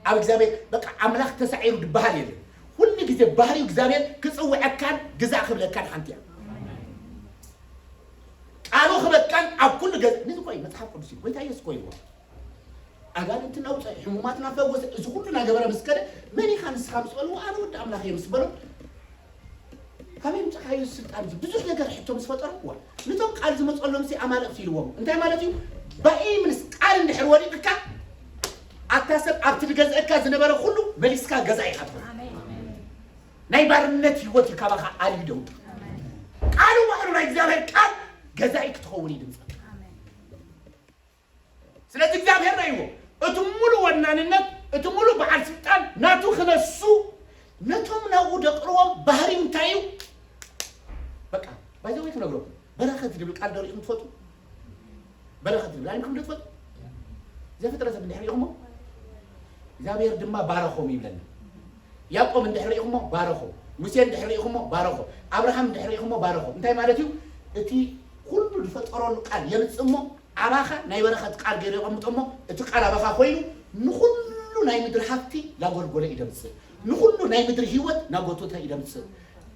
ኣብ እግዚኣብሔር በቃ ኣምላኽ ተሳዒሩ ዝበሃል የለን። ኩሉ ግዜ ባህሪው እግዚኣብሔር ክጽውዐካን ግዛእ ክብለካን ሓንቲ እያ። ቃሉ ክበካን ኣብ ኩሉ ገጽ ንዚ ኮይ መጽሓፍ ቅዱስ እዩ። ጎይታ ኢየሱስ ኮይ ይዎ ኣጋንንትና ውፀ ሕሙማትና ፈወሰ። እዚ ኩሉ እናገበረ ምስ ከደ መን ኢኻ ንስኻ ምስ በልዎ ኣነ ወዲ ኣምላኽ እየ ምስ በሎ ካበይ ምፅኻዮ ስልጣን እዚ ብዙሕ ነገር ሕቶ ምስ ፈጠርኩዋ ነቶም ቃል ዝመፀሎም ሲ ኣማለቕቲ ኢልዎም እንታይ ማለት እዩ? ባይ ምስ ቃል እንድሕር ወዲቕካ ኣታ ሰብ ኣብቲ ዝገዝአካ ዝነበረ ኩሉ መሊስካ ገዛ ኢኻ ትኾን። ናይ ባርነት ህይወት እዩ ካባኻ ኣልዩ ደውጡ። ቃሉ ባዕሉ ናይ እግዚኣብሔር ቃል ገዛኢ ክትኸውን እዩ ድምፀ። ስለዚ እግዚኣብሔር ናይዎ እቲ ሙሉ ወናንነት እቲ ሙሉ በዓል ስልጣን ናቱ ክነሱ ነቶም ናብኡ ደቅርዎም ባህሪው እንታይ እዩ? በቃ ባይዘወይ ክነግረኩም በረኸት ዝብል ቃል ደሪኹም ትፈጡ? በረኸት ዝብል ኣሊምኩም ዶ ትፈጡ? ዘፍጥረት እንድሕር ኢኹሞ እግዚኣብሔር ድማ ባረኾም ይብለና። ያዕቆብ እንድሕር ኢኹሞ ባረኾ፣ ሙሴ እንድሕር ኢኹሞ ባረኾ፣ ኣብርሃም እንድሕር ኢኹሞ ባረኾ። እንታይ ማለት እዩ? እቲ ኩሉ ዝፈጠረሉ ቃል የምፅእ እሞ ኣባኻ ናይ በረኸት ቃል ገይሩ የቐምጦ እሞ እቲ ቃል ኣባኻ ኮይኑ ንኹሉ ናይ ምድሪ ሃብቲ ላጎልጎለ ይደምፅእ፣ ንኹሉ ናይ ምድሪ ህይወት ናጎቶተ ይደምፅእ።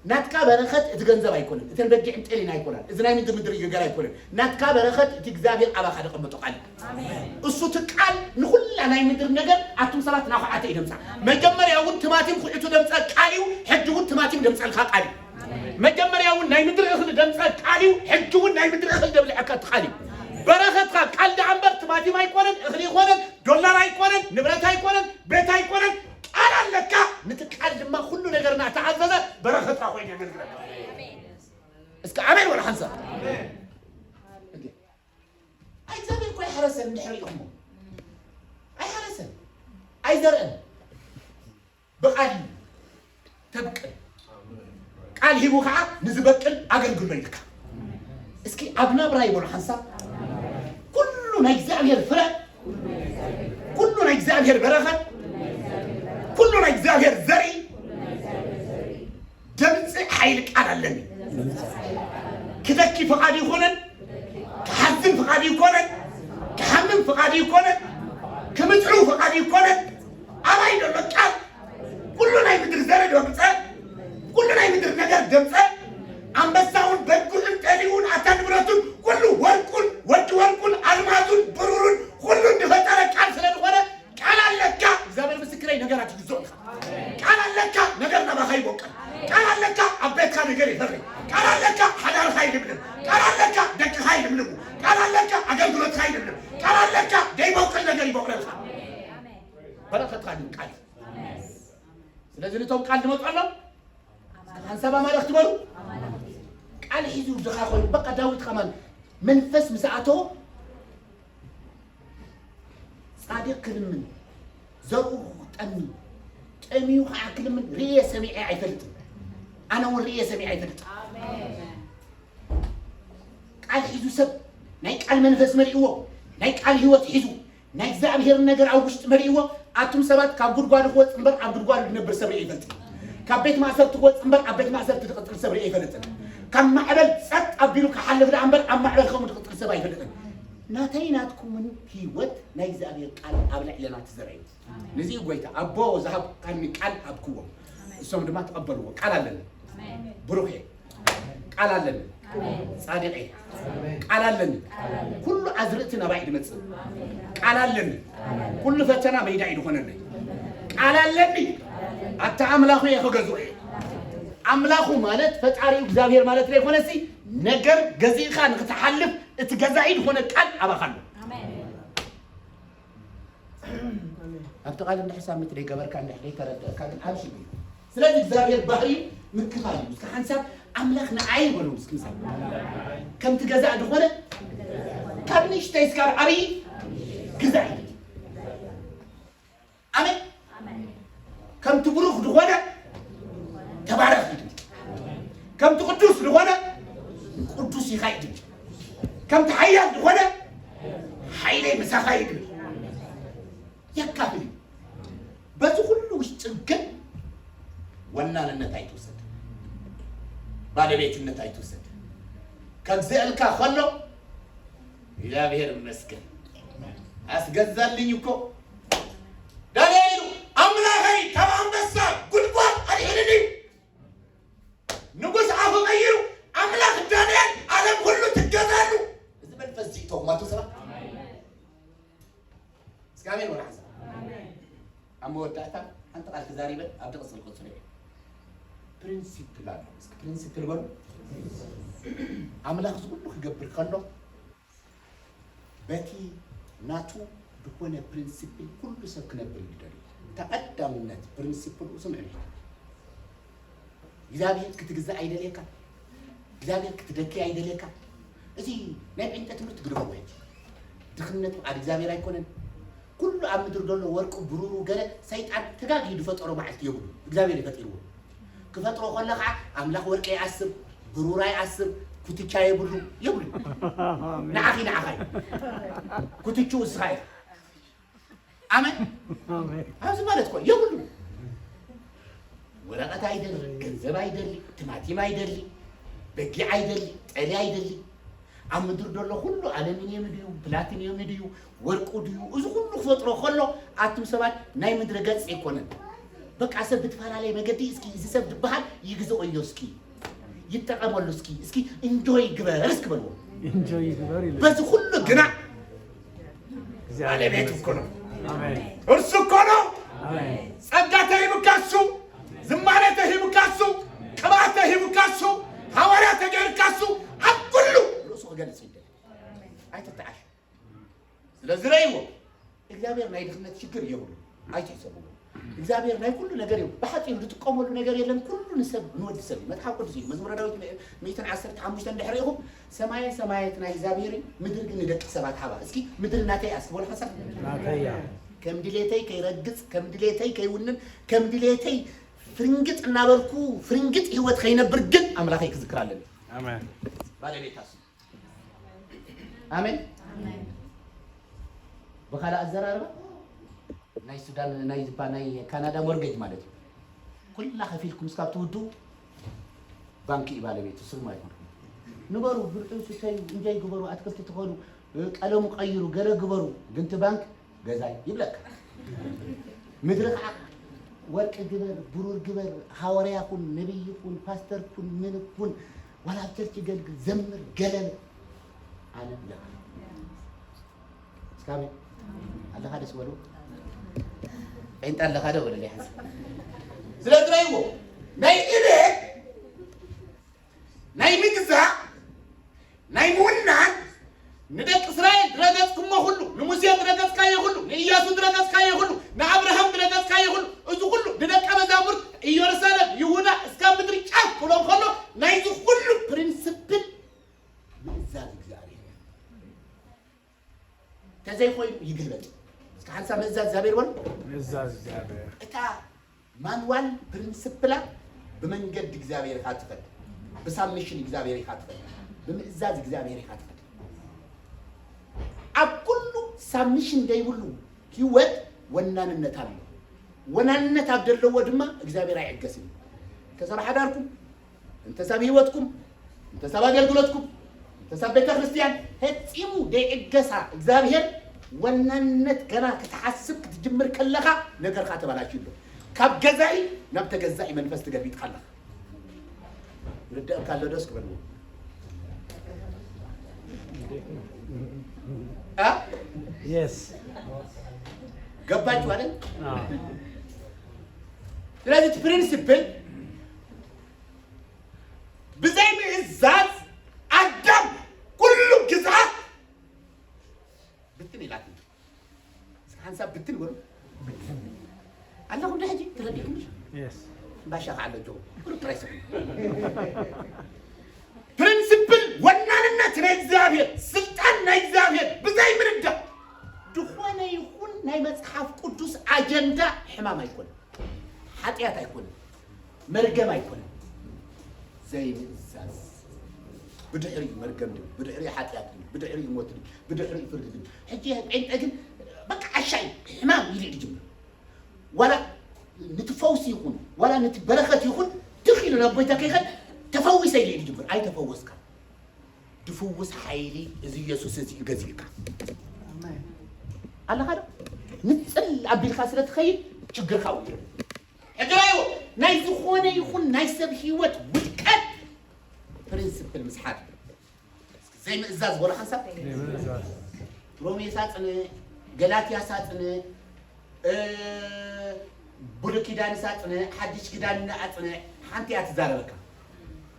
ናትካ በረኸት እቲ ገንዘብ ኣይኮነን፣ እተን በጊዕን ጤልን ኣይኮናን፣ እዚ ናይ ምድሪ ምድሪ ገገር ኣይኮነን። ናትካ በረኸት እቲ እግዚኣብሔር ኣባኻ ደቐመጦ ቃል እዩ። እሱ እቲ ቃል ንኹላ ናይ ምድሪ ነገር ኣቱም ሰባት ናኹዓተ ይደምፃ። መጀመርያ እውን ትማቲም ኩዕቱ ደምፀ ቃል እዩ፣ ሕጂ እውን ትማቲም ደምፀልካ ቃል እዩ። መጀመርያ እውን ናይ ምድሪ እኽሊ ደምፀ ቃል እዩ፣ ሕጂ እውን ናይ ምድሪ እኽሊ ደብልዐካ እቲ ቃል እዩ። በረኸትካ ቃል ደኣ እምበር ትማቲም ኣይኮነን፣ እኽሊ ኣይኮነን፣ ዶላር ኣይኮነን፣ ንብረት ኣይኮነን፣ ቤት ኣይኮነን፣ ቃል ኣለካ። ነቲ ቃል ድማ ኩሉ ነገርና ተኣዘዘ፣ በረኸትካ ኮይኑ የገልግለካ። እስከ ኣሜን በሉ ሓንሳብ። እንዴ፣ እግዚኣብሔር እኮ ኣይሓረሰን እንድሕር ኢኹሞ። ኣይሓረሰን፣ ኣይዘርአን። ብቃል እዩ ተብቅል። ቃል ሂቡ ከዓ ንዝበቅል ኣገልግሎ ኢልካ። እስኪ ኣብ ናብራ ይበሉ ሓንሳብ። ኩሉ ናይ እግዚኣብሔር ፍረ፣ ኩሉ ናይ እግዚኣብሔር በረኸት፣ ኩሉ ናይ እግዚኣብሔር ዘርኢ ደምፅእ ሓይሊ ቃል ኣለኒ። ክተኪ ፍቓድ ይኮነን፣ ክሓዝን ፍቓድ ይኮነን፣ ክሓምም ፍቓድ ይኮነን፣ ክምፅዑ ፍቓድ ይኮነን። ኣባይ ዘሎ ቃል ኩሉ ናይ ምድሪ ዘርኢ ደምፀ፣ ኩሉ ናይ ምድሪ ነገር ደምፀ። ኣንበሳውን በግዑን ጠሊውን ኣታ ንብረቱን ኩሉ ወርቁን ወዲ ወርቁን ኣልማዙን ብሩሩን ኩሉ ዝፈጠረ ቃል ስለ ዝኾነ ቃል ኣለካ። እግዚኣብሔር ምስክረይ ነገራት ይግዞ ኢኻ። ቃል ኣለካ ነገር ናባኻ ይቦቅል። ቃል ኣለካ ኣብ ቤትካ ነገር ይፈሪ። ቃል ኣለካ ሓዳርካ ይልምልም። ቃል ኣለካ ደቅኻ ይልምልሙ። ቃል ኣለካ ኣገልግሎትካ ይልምልም። ቃል ኣለካ ደይቦቅል ነገር ይቦቅለልካ። በረኸትካ ግን ቃል እዩ። ስለዚ ነቶም ቃል ዝመፅኣሎም ሓንሳብ ኣማልኽቲ በሉ። ቃል ሒዙ ድኻ ኮይኑ በቃ ዳዊት ከማን መንፈስ ምስ ኣተዎ ጻድቕ ክልምን ዘርኡ ክጠሚ ጠሚዩ ከዓ ክልምን ርእየ ሰሚዐ ኣይፈልጥን። ኣነ እውን ርእየ ሰሚዐ ኣይፈልጥን። ቃል ሒዙ ሰብ ናይ ቃል መንፈስ መሊእዎ ናይ ቃል ህይወት ሒዙ ናይ እግዚኣብሔር ነገር ኣብ ውሽጢ መሊእዎ። ኣቱም ሰባት ካብ ጉድጓድ ክወፅ እምበር ኣብ ጉድጓድ ዝነብር ሰብ ርእየ ይፈልጥን። ካብ ቤት ማእሰርቲ ክወፅ እምበር ኣብ ቤት ማእሰርቲ ዝቕፅል ሰብ ርእየ ይፈልጥን። ካብ ማዕበል ጸጥ ኣቢሉ ክሓልፍ ደኣ እምበር ኣብ ማዕበል ከምኡ ዝቕፅል ሰብ ኣይፈልጥን። ናተይ ናትኩምን ህይወት ናይ እግዚኣብሔር ቃል ኣብ ልዕለና ትዘርእ እዩ። ነዚ እዩ ጎይታ ኣቦ ዝሃብካኒ ቃል ሃብክዎም እሶም ድማ ተቐበልዎ። ቃል ኣለኒ። ብሩኽ እየ። ቃል ኣለኒ። ጻድቕ እየ። ቃል ኣለኒ። ኩሉ ኣዝርእቲ ናባይ ድመጽእ ቃል ኣለኒ። ኩሉ ፈተና መይዳ እዩ ዝኾነለይ። ቃል ኣለኒ። ኣታ ኣምላኹ እየ ክገዝኦ እየ። ኣምላኹ ማለት ፈጣሪኡ እግዚኣብሔር ማለት ዘይኮነሲ ነገር ገዚእኻ ንክትሓልፍ እቲ ገዛኢ ዝኾነ ቃል ኣባኻ ኣሎ። ኣብቲ ቃል እንድሕር ሳሚት ደይገበርካ እንድሕር ደይተረድእካ ግን ዓብ ሽግር እዩ። ስለዚ እግዚኣብሔር ባህሪ ምክፋል እዩ። እስከ ሓንሳብ ኣምላኽ ንዓይ በሉ እስኪ ምሳብ ከምቲ ገዛእ ዝኾነ ካብ ንእሽተይ እስካብ ዓብዪ ግዛእ ይድል። ኣሜን። ከምቲ ብሩኽ ዝኾነ ተባረኽ ይድል። ከምቲ ቅዱስ ዝኾነ ቅዱስ ኢኻ ይድል። ከምቲ ሓያል ዝኾነ ሓይለይ ምሳኻ ይድል። የካፍል እዩ። በዚ ኩሉ ውሽጢ ግን ወናንነት ኣይትውሰድ፣ ባለቤትነት ኣይትውሰድ። ከግዝአልካ ከሎ እግዚኣብሔር ይመስገን ኣስገዛልኝ እኮ። ዳንኤል ኢሉ ኣምላኸይ ካብ ኣንበሳ ጉድጓድ ኣድሒንኒ። ንጉስ ኣፉ ቀይሩ ኣምላኽ ዳንኤል ዓለም ኩሉ ትገዛሉ። እዚ መንፈስ እዚ ይእተወኩም ኣቱም ሰባት። እስኪ ኣሜን በሉ ሓንሳብ። ኣብ መወዳእታ ሓንቲ ቃል ክዛሪበ ኣብ ድቕፅል ቅፅሉ እየ። ፕሪንሲፕል ኣሎ። እስኪ ፕሪንሲፕል በሉ። ኣምላኽ እዚ ኩሉ ክገብር ከሎ በቲ ናቱ ዝኾነ ፕሪንሲፕል ኩሉ ሰብ ክነብር እዩ ዝደሊ። ተቐዳምነት ፕሪንሲፕል ስምዕሉ። እግዚኣብሔር ክትግዛእ ኣይደልየካ፣ እግዚኣብሔር ክትደኪ ኣይደልየካ። እዚ ናይ ጴንጠ ትምህርቲ ግደፎ ወይ ድኽነት ኣብ እግዚኣብሔር ኣይኮነን። ኩሉ ኣብ ምድሪ ዘሎ ወርቂ ብሩሩ ገለ ሰይጣን ተጋግዩ ዝፈጠሮ መዓልቲ የብሉ፣ እግዚኣብሔር ይፈጢርዎ። ክፈጥሮ ከሎ ከዓ ኣምላኽ ወርቂ ይኣስር፣ ብሩር ኣይኣስር፣ ኩትቻ የብሉ የብሉ። ንዓኺ ንዓኻ እዩ። ኩትችኡ እስኻ ኢኻ። ኣመን። ኣሜን። ኣብዚ ማለት እኮ የብሉ። ወረቐት ኣይደሊ፣ ገንዘብ ኣይደሊ፣ ቲማቲም ኣይደሊ፣ በጊዕ ኣይደሊ፣ ጠሊ ኣይደሊ። ኣብ ምድሪ ዘሎ ኩሉ ኣለሚንየም ድዩ፣ ፕላቲንየም ድዩ፣ ወርቁ ድዩ፣ እዚ ኩሉ ክፈጥሮ ከሎ ኣቱም ሰባት ናይ ምድረ ገጽ ኣይኮነን። በቃ ሰብ ብትፈላለየ መገዲ እስኪ እዚ ሰብ ዝበሃል ይግዝኦ እዮ እስኪ ይጠቐመሉ እስኪ እስኪ ኢንጆይ ግበር እስኪ በልዎ። ኢንጆይ ግበር ይሉ። በዚ ኩሉ ግና እግዚኣብሔር ባለቤቱ እኮ ነው። ኣሜን። እርሱ እኮ ነው። ኣሜን። ጸጋ ተሂቡካ እሱ፣ ዝማሬ ተሂቡካ እሱ፣ ቅብኣት ተሂቡካ እሱ፣ ሃዋርያ ተገይርካ እሱ፣ ኣብ ኩሉ ርእሱ ክገልጽ ይደል። ኣይትተዓሽ። ስለዚ ረእይዎ፣ እግዚኣብሔር ናይ ድኽነት ሽግር የብሉ፣ ኣይትሕሰብዎ። እግዚኣብሔር ናይ ኩሉ ነገር የብሉ። ብሓፂሩ ዝጥቀመሉ ነገር የለን፣ ኩሉ ንሰብ ንወዲ ሰብ እዩ። መፅሓፍ ቅዱስ እዩ። መዝሙረ ዳዊት ሚእትን ዓሰርተ ሓሙሽተ እንድሕር ኢኹም፣ ሰማየ ሰማያት ናይ እግዚኣብሔር እዩ፣ ምድሪ ግን ንደቂ ሰባት ሃባ። እስኪ ምድሪ ናተይ እያ እስኪ በሉ ሓንሳብ። ናተይ እያ። ከም ድሌተይ ከይረግፅ፣ ከም ድሌተይ ከይውንን፣ ከም ድሌተይ ፍርንግጥ እናበልኩ ፍርንግጥ ህይወት ከይነብር ግን ኣምላኸይ ክዝክር ኣለኒ። ኣሜን። ባለቤታ እሱ። ኣሜን። ኣሜን። ብኻልእ ኣዘራርባ ናይ ሱዳን ናይ ዝባ ናይ ካናዳ ሞርጌጅ ማለት እዩ። ኩላ ከፊልኩም እስካብ ትውዱ ባንክ እዩ ባለቤቱ፣ ስም ኣይኮንኩም። ንበሩ፣ ብልዑ፣ ስተዩ፣ እንጆይ ግበሩ፣ ኣትክልቲ ትኸሉ፣ ቀለሙ ቀይሩ፣ ገለ ግበሩ፣ ግን እቲ ባንክ ገዛይ ይብለካ። ምድሪ ከዓ ወርቂ ግበር፣ ብሩር ግበር፣ ሃዋርያ ኩን፣ ነቢይ ኩን፣ ፓስተር ኩን፣ ምን ኩን፣ ዋላ ኣብ ቸርች ገልግል፣ ዘምር፣ ገለል ኣነ ይብለካ። እስካብ ኣለኻ ደስ በሉ። ጴንጣ ኣለኻ ዶ በለለይ ሓንሳብ። ስለ ትረይዎ ናይ ኢደ ናይ ምግዛእ ናይ ምውናን ንደቂ እስራኤል ድረገጽኩሞ ኩሉ፣ ንሙሴ ድረገጽካዮ ኩሉ፣ ንኢያሱ ድረገጽካዮ ኩሉ፣ ንኣብርሃም ድረገጽካዮ ኩሉ፣ እዚ ኩሉ ንደቀ መዛሙርት ኢየሩሳሌም፣ ይሁዳ፣ እስካብ ምድሪ ጫፍ ክብሎም ከሎ ናይዚ ኩሉ ፕሪንስፕል ምእዛዝ እግዚኣብሔር እዩ። ተዘይኮይኑ ይግልበጥ። እስከ ሓንሳብ ምእዛዝ እግዚኣብሔር በሉ። ምእዛዝ እግዚኣብሔር። እታ ማንዋል ፕሪንስፕላ ብመንገዲ እግዚኣብሔር ኢኻ ትኸድ፣ ብሳብሚሽን እግዚኣብሔር ኢኻ ትኸድ፣ ብምእዛዝ እግዚኣብሔር ኢኻ ትኸድ። ኣብ ኩሉ ሳብሚሽን ዘይብሉ ህይወት ወናንነት ኣሎ። ወናንነት ኣብ ዘለዎ ድማ እግዚኣብሔር ኣይዕገስን እዩ። እንተ ሰብ ሓዳርኩም፣ እንተ ሰብ ህይወትኩም፣ እንተ ሰብ ኣገልግሎትኩም፣ እንተ ሰብ ቤተ ክርስቲያን ፈጺሙ ደይዕገሳ እግዚኣብሔር ወናንነት ገና ክትሓስብ ክትጅምር ከለኻ ነገርካ ተበላሽዩ ኣሎ። ካብ ገዛኢ ናብ ተገዛኢ መንፈስ ትገልቢጥካ ኣለኻ። ይርደአካ ኣሎ ዶ እስኪ በልዎ። አ? የስ። ገባችሁ አይደል? አዎ። ስለዚህ እቲ ፕሪንሲፕል ብዘይ ምእዛዝ ኣዳም ኩሉ ግዝኣት ብትን ኢላትና። እስኪ ሓንሳብ ብትን በሉ። ኣለኹም ዶ ሕጂ? ተረዲእኩም? የስ። ባሻ ከዓ ኣሎ ጆ። ብሩክ ጥራይ ስሙ። ፕሪንሲፕል ወናንነት ናይ እግዚኣብሔር፣ ስልጣን ናይ እግዚኣብሔር ብዘይ ምርዳእ ዝኾነ ናይ መጽሓፍ ቅዱስ ኣጀንዳ ሕማም ኣይኮነን፣ ሓጢኣት ኣይኮነን፣ መርገም ኣይኮነን። ዘይምእዛዝ ብድሕሪኡ መርገም ድዩ? ብድሕሪኡ ሓጢኣት ድዩ? ብድሕሪኡ ሞት ድዩ? ብድሕሪኡ ፍርዲ ድዩ? ሕጂ ጴንጠ ግን በቃ ዓሻ እዩ፣ ሕማም ኢሉ እዩ ዝጅምር። ዋላ ነቲ ፈውሲ ይኹን ዋላ ነቲ በረኸት ይኹን ትኽ ኢሉ ናብ ጎይታ ከይኸድ ተፈዊሰ ኢሉ እዩ ዝጅምር። ኣይተፈወስካን። ድፍውስ ሓይሊ እዚ ኢየሱስ እዚ እዩ ገዚእካ። ኣለኻ ዶ? ንጽል ኣቢልካ ስለ ትኸይድ ችግርካ ውድእ። ሕጂ ራእይዎ፣ ናይ ዝኾነ ይኹን ናይ ሰብ ህይወት ውድቀት ፕሪንስፕል ምስሓት። ዘይምእዛዝ በሎ ሓንሳብ። ሮሜ ሳጽን፣ ገላትያ ሳጽን፣ እ፣ ብሉይ ኪዳን ሳጽን፣ ሓድሽ ኪዳን ኣጽን፣ ሓንቲ እያ ትዛረበካ።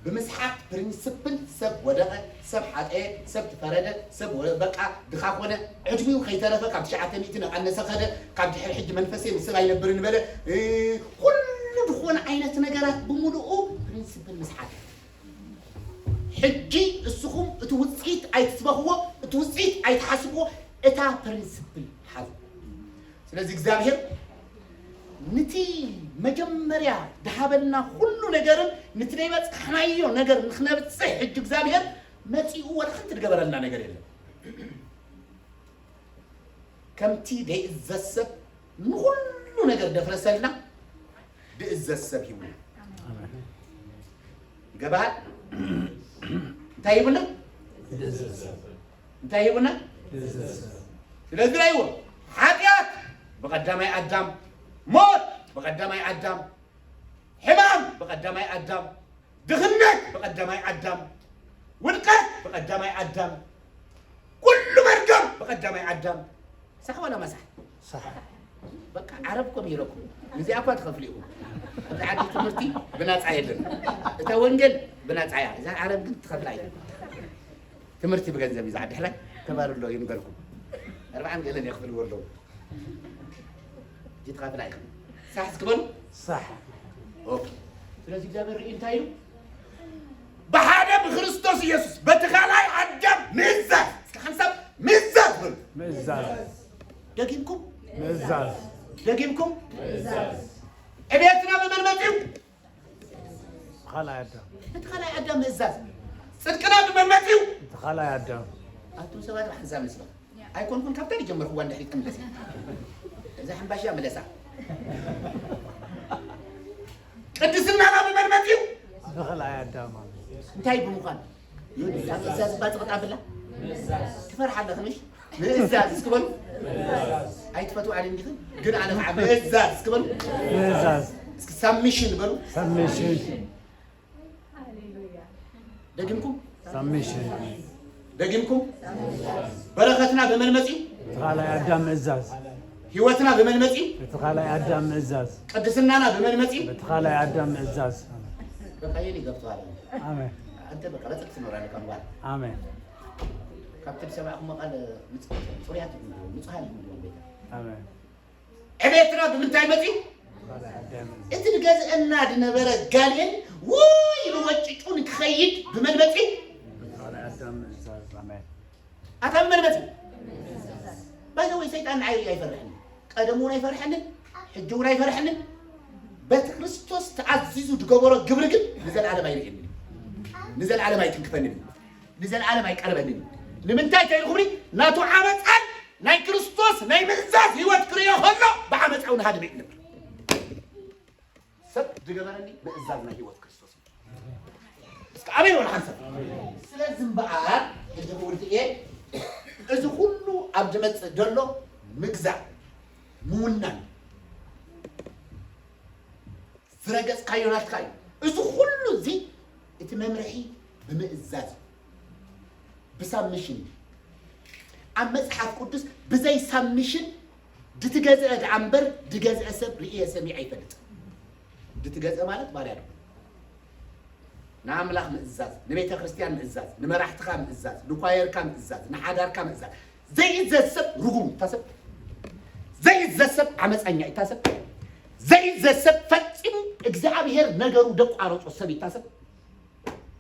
ብምስሓት ፕሪንስፕል ሰብ ወደቐ፣ ሰብ ሓጠየ፣ ሰብ ተፈረደ፣ ሰብ ወ-፣ በቃ ድኻ ኮነ፣ ዕድሚኡ ከይተረፈ ካብ ትሽዓተ ሚእቲ እናቐነሰ ከደ፣ ካብ ድሕሪ ሕጂ መንፈሰይ ምስ ሰብ ኣይነብርን በለ፣ እ፣ ኩሉ ዝኾነ ዓይነት ነገራት ብምሉኡ ፕሪንስፕል ምስሓት። ሕጂ እስኹም እቲ ውፅኢት ኣይትስበኽዎ፣ እቲ ውፅኢት ኣይትሓስብዎ፣ እታ ፕሪንስፕል ሓዙ። ስለዚ እግዚኣብሔር ንቲ መጀመርያ ድሃበና ኩሉ ነገርን ንቲ ደይበፃሕናዮ ነገር ንክነብፅሕ ሕጂ እግዚኣብሔር መፂኡ ወላ ሓንቲ ዝገበረልና ነገር የለን። ከምቲ ደይእዘዝ ሰብ ንኹሉ ነገር ደፍረሰልና፣ ድእዘዝ ሰብ ሂቡና። ይገባሃል? እንታይ ሂቡና? እንታይ ሂቡና? ስለዚ ራእይዎ፣ ሓጢኣት ብቐዳማይ ኣዳም፣ ሞት ብቐዳማይ ኣዳም፣ ሕማም ብቐዳማይ ኣዳም፣ ድኽነት ብቐዳማይ ኣዳም፣ ውድቀት ብቐዳማይ ኣዳም፣ ኩሉ መርገም ብቐዳማይ ኣዳም። ሳሕ ዋላ መሳሕ? ሳሕ። በቃ ዓረብ እኮ ምሂረኩም። ንዚኣ እኳ ትኸፍሉ ኢኹም። ኣብዚ ዓዲ ትምህርቲ ብናጻ የለን። እታ ወንጌል ብናጻ እያ። እዛ ዓረብ ግን ትኸፍላ ኢኹም። ትምህርቲ ብገንዘብ እዩ። ዝዓዲ ሕራይ ተባር ኣሎ ይንገርኩም። ኣርባዓን ገለን የኽፍልዎ ኣለዉ። እዚ ትኸፍላ ኢኹም። ሳሕ እስኪ በሉ። ሳሕ። ኦኬ። ስለዚ እግዚኣብሔር ርኢ እንታይ ኢሉ? ብሓደ ብክርስቶስ ኢየሱስ በቲ ካልኣይ ኣዳም ምእዛዝ። እስኪ ሓንሳብ ምእዛዝ በሉ። ምእዛዝ። ደጊምኩም? ምእዛዝ። ደጊምኩም? ምእዛዝ። ዕቤትና ብመን መጺኡ? ካልኣይ ኣዳም። እቲ ካልኣይ ኣዳም ምእዛዝ። ጽድቅና ብመን መጺኡ? እቲ ካልኣይ ኣዳም። ኣቱም ሰባት ሓንሳብ ንስማዕ። ኣይኮንኩን ካብታ ዝጀመርኩዋ እንድሕሪ ትምለስ። እዛ ሕምባሻ ምለሳ። ቅድስናና ብመን መጺኡ? ብኻልኣይ ኣዳም። እንታይ ብምዃን? ምእዛዝ እባ ጽቕጥ ኣብላ። ትፈርሓ ኣለኺ ምሽ? ምእዛዝ እስኪ በሉ። ኣይትፈትዋ እንዲኺ፣ ግን ኣነ ከዓ ምእዛዝ እስኪ በሉ። ምእዛዝ። እስኪ ሳብሚሽን በሉ። ሳብሚሽን። ደጊምኩም? ሳብሚሽን። ደጊምኩም? በረኸትና ብመን መጺኡ? እቲ ካልኣይ ኣዳም ምእዛዝ። ህይወትና ብመን መጺኡ? እቲ ካልኣይ ኣዳም ምእዛዝ። ቅድስናና ብመን መጺኡ? እቲ ካልኣይ ኣዳም ምእዛዝ። በቃ የኔ ገብቶሃል። ኣሜን። አንተ በቃ በጽድቅ ትኖራለህ ከአሁን በኋላ። ኣሜን። ካብቲ ዝሰማዕኩሞ ቃል ንጹ-፣ ጽሩያት ይኹን፣ ንጹሃን ይኹን ቤተ። ኣሜን። ዕቤትና ብምንታይ መጺኡ? እቲ ዝገዝአና ዝነበረ ጋኔን ውይ ኢሉ ወጭጩ ንክኸይድ ብመን መጺኡ? ካልኣይ ኣዳም ምእዛዝ። ኣሜን። ኣታ ብመን መጺኡ? ባይዘወይ ሰይጣን ንዓይ ኣይፈርሕን። ቀደም እውን ኣይፈርሐንን፣ ሕጂ እውን ኣይፈርሐንን። በቲ ክርስቶስ ተኣዚዙ ዝገበሮ ግብሪ ግን ንዘለኣለም ኣይርእየንን እዩ። ንዘለኣለም ኣይትንክፈንን እዩ። ንዘለኣለም ኣይቀርበንን እዩ። ንምንታይ ተይልኩምኒ? ናቱ ዓመፃን ናይ ክርስቶስ ናይ ምእዛዝ ህይወት ክርእዮ ከሎ ብዓመፃኡ ንሃድመ ይነብር። ሰብ ዝገበረኒ ምእዛዝ ናይ ህይወት ክርስቶስ እዩ። እስከ ኣሜን ወላ ሓንሳብ። ስለዚ እምበኣር ሕጂ ክውልቲ እየ፣ እዚ ኩሉ ኣብ ዝመፅእ ዘሎ ምግዛእ ምውናን ዝረገፅካዮ ናትካ እዩ። እዚ ኩሉ እዚ እቲ መምርሒ ብምእዛዝ እዩ። ብሳብሚሽን እዩ። ኣብ መጽሓፍ ቅዱስ ብዘይ ሳብሚሽን ድትገዝአ ደኣ እምበር ድገዝአ ሰብ ርእየ ሰሚዐ ኣይፈልጥን። ድትገዝአ ማለት ባርያ ነው። ንኣምላኽ ምእዛዝ፣ ንቤተ ክርስቲያን ምእዛዝ፣ ንመራሕትኻ ምእዛዝ፣ ንኳየርካ ምእዛዝ፣ ንሓዳርካ ምእዛዝ። ዘይእዘዝ ሰብ ርጉም እዩ፣ እታ ሰብ። ዘይእዘዝ ሰብ ዓመፀኛ እዩ፣ እታ ሰብ። ዘይእዘዝ ሰብ ፈጺሙ እግዚኣብሔር ነገሩ ደቋረጾ ሰብ እዩ፣ እታ ሰብ።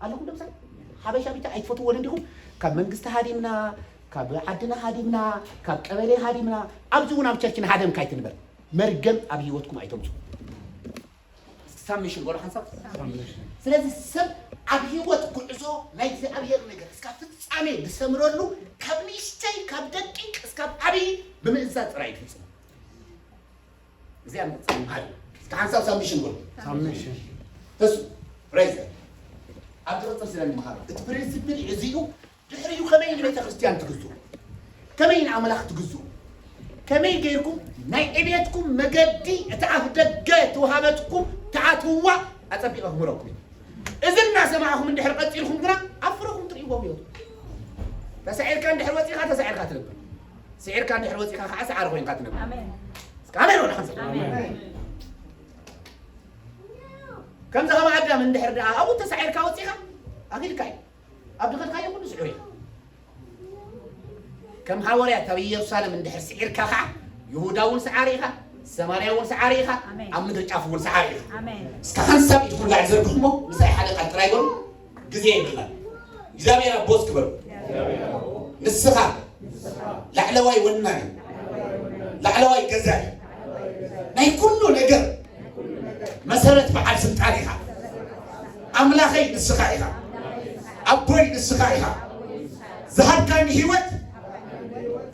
ኣለኹም ዶ ምሳሌ? ሓበሻ ብቻ ኣይትፈትዎን እንዲኹም? ካብ መንግስቲ ሃዲምና፣ ካብ ዓድና ሃዲምና፣ ካብ ቀበሌ ሃዲምና፣ ኣብዚ እውን ኣብ ቸርች ንሃደምካ ኣይትንበር። መርገም ኣብ ህይወትኩም ኣይተምፁ። ሳብ ሚሽን በሉ ሓንሳብ። ስለዚ ሰብ ኣብ ህይወት ጉዕዞ ናይ እግዚኣብሔር ነገር እስካብ ፍጻሜ ዝሰምረሉ ካብ ንእሽተይ ካብ ደቂቅ እስካብ ዓብዪ ብምእዛዝ ጥራይ እዩ ዝፍጽሞ። እግዚኣብሔር ምጽእ ይምሃር። እስከ ሓንሳብ ሳብ ሚሽን በሉ። ሳብ ሚሽን። ተሱ ፕሬዘ ኣብ ዝቕጽል ስለ ንምሃር እቲ ፕሪንሲፕል እዚኡ ድሕሪኡ ከመይ ንቤተ ክርስቲያን ትግዝኡ፣ ከመይ ንኣምላኽ ትግዝኡ፣ ከመይ ገይርኩም ናይ ዕቤትኩም መገዲ እቲ ኣፍ ደገ ተዋሃበትኩም ትኣትውዋ ኣጸቢቐ ክምህረኩም እዩ። እዚ እናሰማዕኹም እንድሕር ቀጺልኩም ግና ኣብ ፍረኹም ትርእይዎም እዮም። ተሳዒርካ እንድሕር ወጺኻ ተሳዒርካ ትነብር፣ ስዒርካ እንድሕር ወጺኻ ከዓ ሰዓሪ ኮይንካ ትነብር። ኣሜን። እስከ ኣሜን በሉ ሓንሳብ። ኣሜን። ከምዚ ከም ኣዳም እንድሕር ደኣ ኣብኡ ተሳዒርካ ወጺኻ ኣኺድካ እዩ። ኣብ ዝኸድካዮ ኩሉ ስዑር ኢኻ። ከም ሃዋርያት ኣብ ኢየሩሳሌም እንድሕር ስዒርካ ኸዓ ይሁዳ እውን ሰዓሪ ኢኻ፣ ሰማርያ እውን ሰዓሪ ኢኻ፣ ኣሜን። ኣብ ምድሪ ጫፍ እውን ሰዓሪ ኢኻ። ኣሜን። እስከ ሓንሳብ ኢድኩም ላዕሊ ዘርግሑ እሞ ምሳይ ሓደ ቃል ጥራይ በሉ። ግዜ የብልናን። እግዚኣብሔር ኣቦስ ክበሉ። ንስኻ ላዕለዋይ ወናኒ፣ ላዕለዋይ ገዛኢ፣ ናይ ኩሉ ነገር መሰረት በዓል ስልጣን ኢኻ። ኣምላኸይ ንስኻ ኢኻ። ኣቦይ ንስኻ ኢኻ። ዝሃብካኒ ህይወት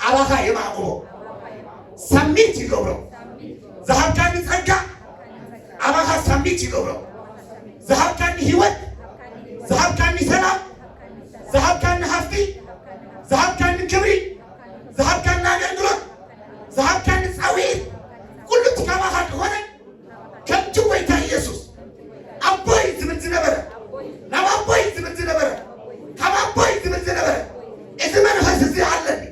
ኣባኻ የማዕቁቦ። ሳሚት ይገብሮ። ዝሃብካኒ ጸጋ ኣባኻ ሳሚት ይገብሮ። ዝሃብካኒ ህይወት፣ ዝሃብካኒ ሰላም፣ ዝሃብካኒ ሃፍቲ፣ ዝሃብካኒ ክብሪ፣ ዝሃብካኒ ኣገልግሎት፣ ዝሃብካኒ ጻውዒት፣ ኩሉ እቲ ካባኻ ዝኾነ ከምቲ ጎይታ ኢየሱስ ኣቦይ ዝብል ዝነበረ፣ ናብ ኣቦይ ዝብል ዝነበረ፣ ካብ ኣቦይ ዝብል ዝነበረ፣ እዚ መንፈስ እዚ ኣለኒ።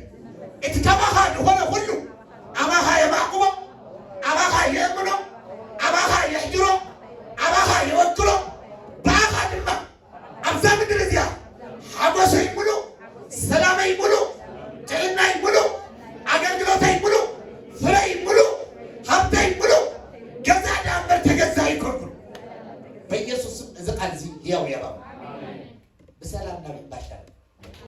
እቲ ካባኻ ዝኾነ ኩሉ ኣባኻ የማዕቁቦ፣ ኣባኻ የእምኖ፣ ኣባኻ የሕድሮ፣ ኣባኻ የወክሎ፣ ብኣኻ ድማ ኣብዛ ምድሪ እዚኣ ሓጎሰይ ሙሉእ፣ ሰላመይ ሙሉእ፣ ጥዕናይ ሙሉእ፣ ኣገልግሎተይ ሙሉእ፣ ፍረይ ሙሉእ፣ ሃብተይ ሙሉእ፣ ገዛ ደኣ እምበር ተገዛ ኣይኮንኩን። በኢየሱስ ስም እዚ ቃል እዚ ህያው የባብ። ብሰላም ናብ እምባሻ።